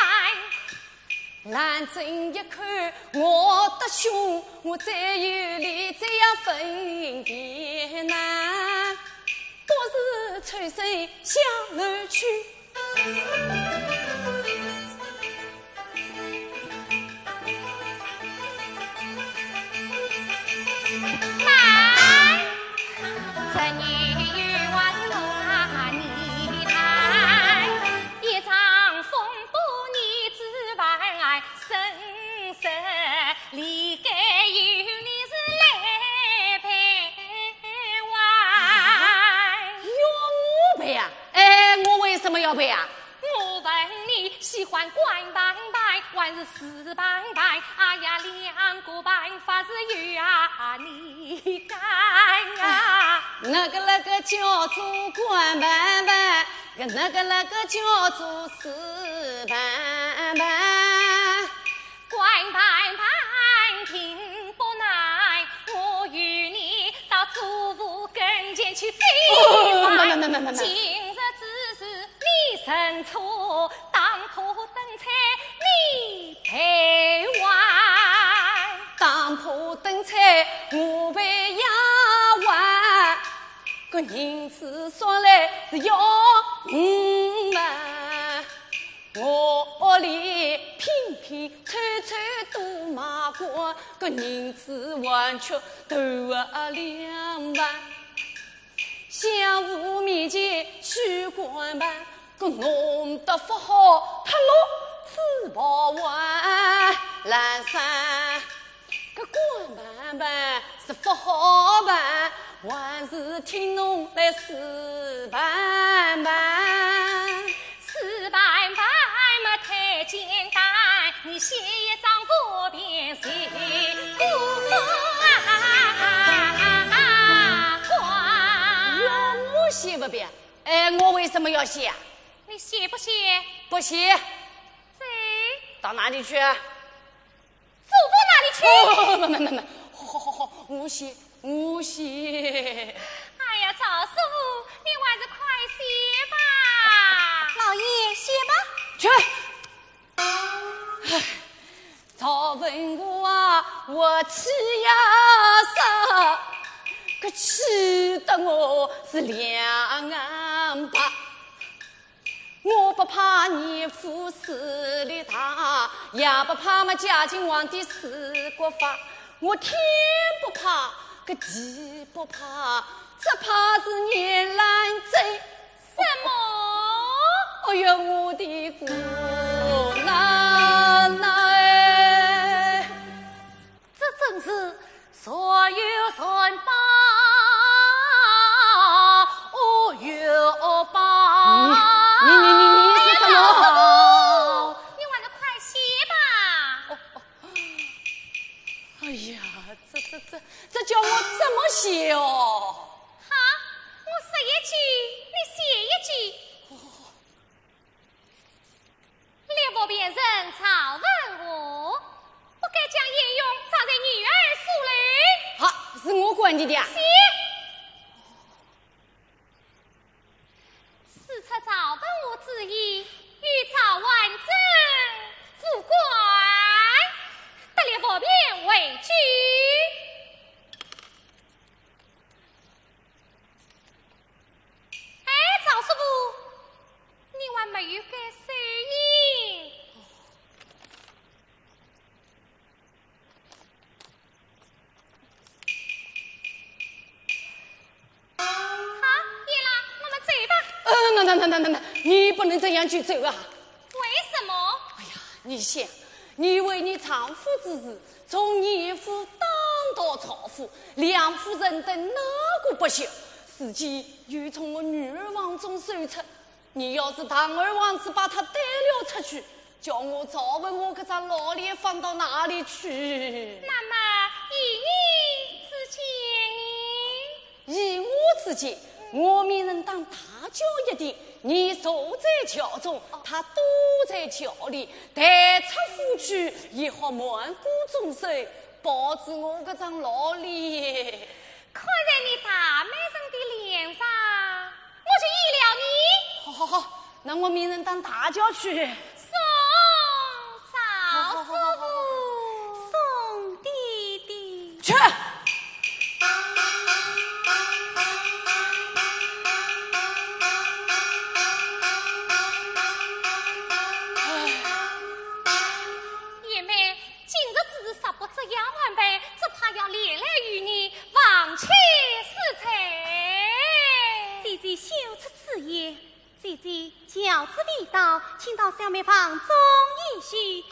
兰贞一看我的凶，我再有理这样分辨难，不如抽身下楼去。慢，这女娃是哪里来？ 一场风波你知万岁，理该由你是四板板，哎呀，两个板法是有啊，你讲啊。那个那个叫做官板板，那个那个叫做四板板。官板板并不难，我与你到祖父跟前去拜。哦，慢慢慢慢慢慢。今日之事你认错，当铺等菜你赔还。当铺等菜我赔也还，搿银子算来是要五万。我屋里拼拼凑凑都卖光，搿银子还出头啊两万。 相父面前许官板，搿弄得勿好，脱落子跑还烂山。搿官板板是勿好办，还是听侬来四板板。 四板板么太简单，你写一张薄片随过啊。要我写薄片？哎，我为什么要写啊？你写不写？不写。走。到哪里去？ 祖父那里去。哦，没没没没，好好好好，我写，我写。哎呀，赵师傅，你还是快写吧。老爷，写吧。去。唉，赵文华啊，我气呀煞，可气得我是两眼白。 我不怕严府势力大，也不怕么嘉靖皇帝是国法。我天不怕，搿地不怕，只怕是严兰贞。什么？哎呀，我的姑奶奶！ 这真是说有善报，恶有恶报。你，你，你，你，你是什么？哎呀，老师傅，你还是快写吧。哦，哦。哎呀，这，这，这，这叫我怎么写哦？好，我说一句，你写一句。 李府辨人赵文华，不该将鄢荣葬在女儿苏楼。好，是我管你的啊。写。事出赵文华之意，与赵婉贞无关，得李府辨为据。 哎，赵师傅，你还没有盖手印。好，鄢郎，我们走吧。呃，那，那，那，你不能这样去走啊。为什么？哎呀，你想，你为你丈夫之事，从严府打到赵府，两府人等哪个不晓？如今又从我女儿房中搜出，你要是堂而皇之把她带了出去，叫我赵文华搿张老脸放到哪里去？那么依你之见呢？依我之见，我命人打大轿一顶，你坐在轿中，她躲在轿里，抬出府去，也好瞒过众人，保住我搿张老脸。 看在你大美人的脸上，我就依了你。好好好，那我命人打大轿去。送赵师傅，送弟弟。去。贤妹， 今日之事，若不这样安排，只怕要连累于你，枉且失才。姐姐休出此言。姐姐，轿子未到，请到小妹房中一叙。姐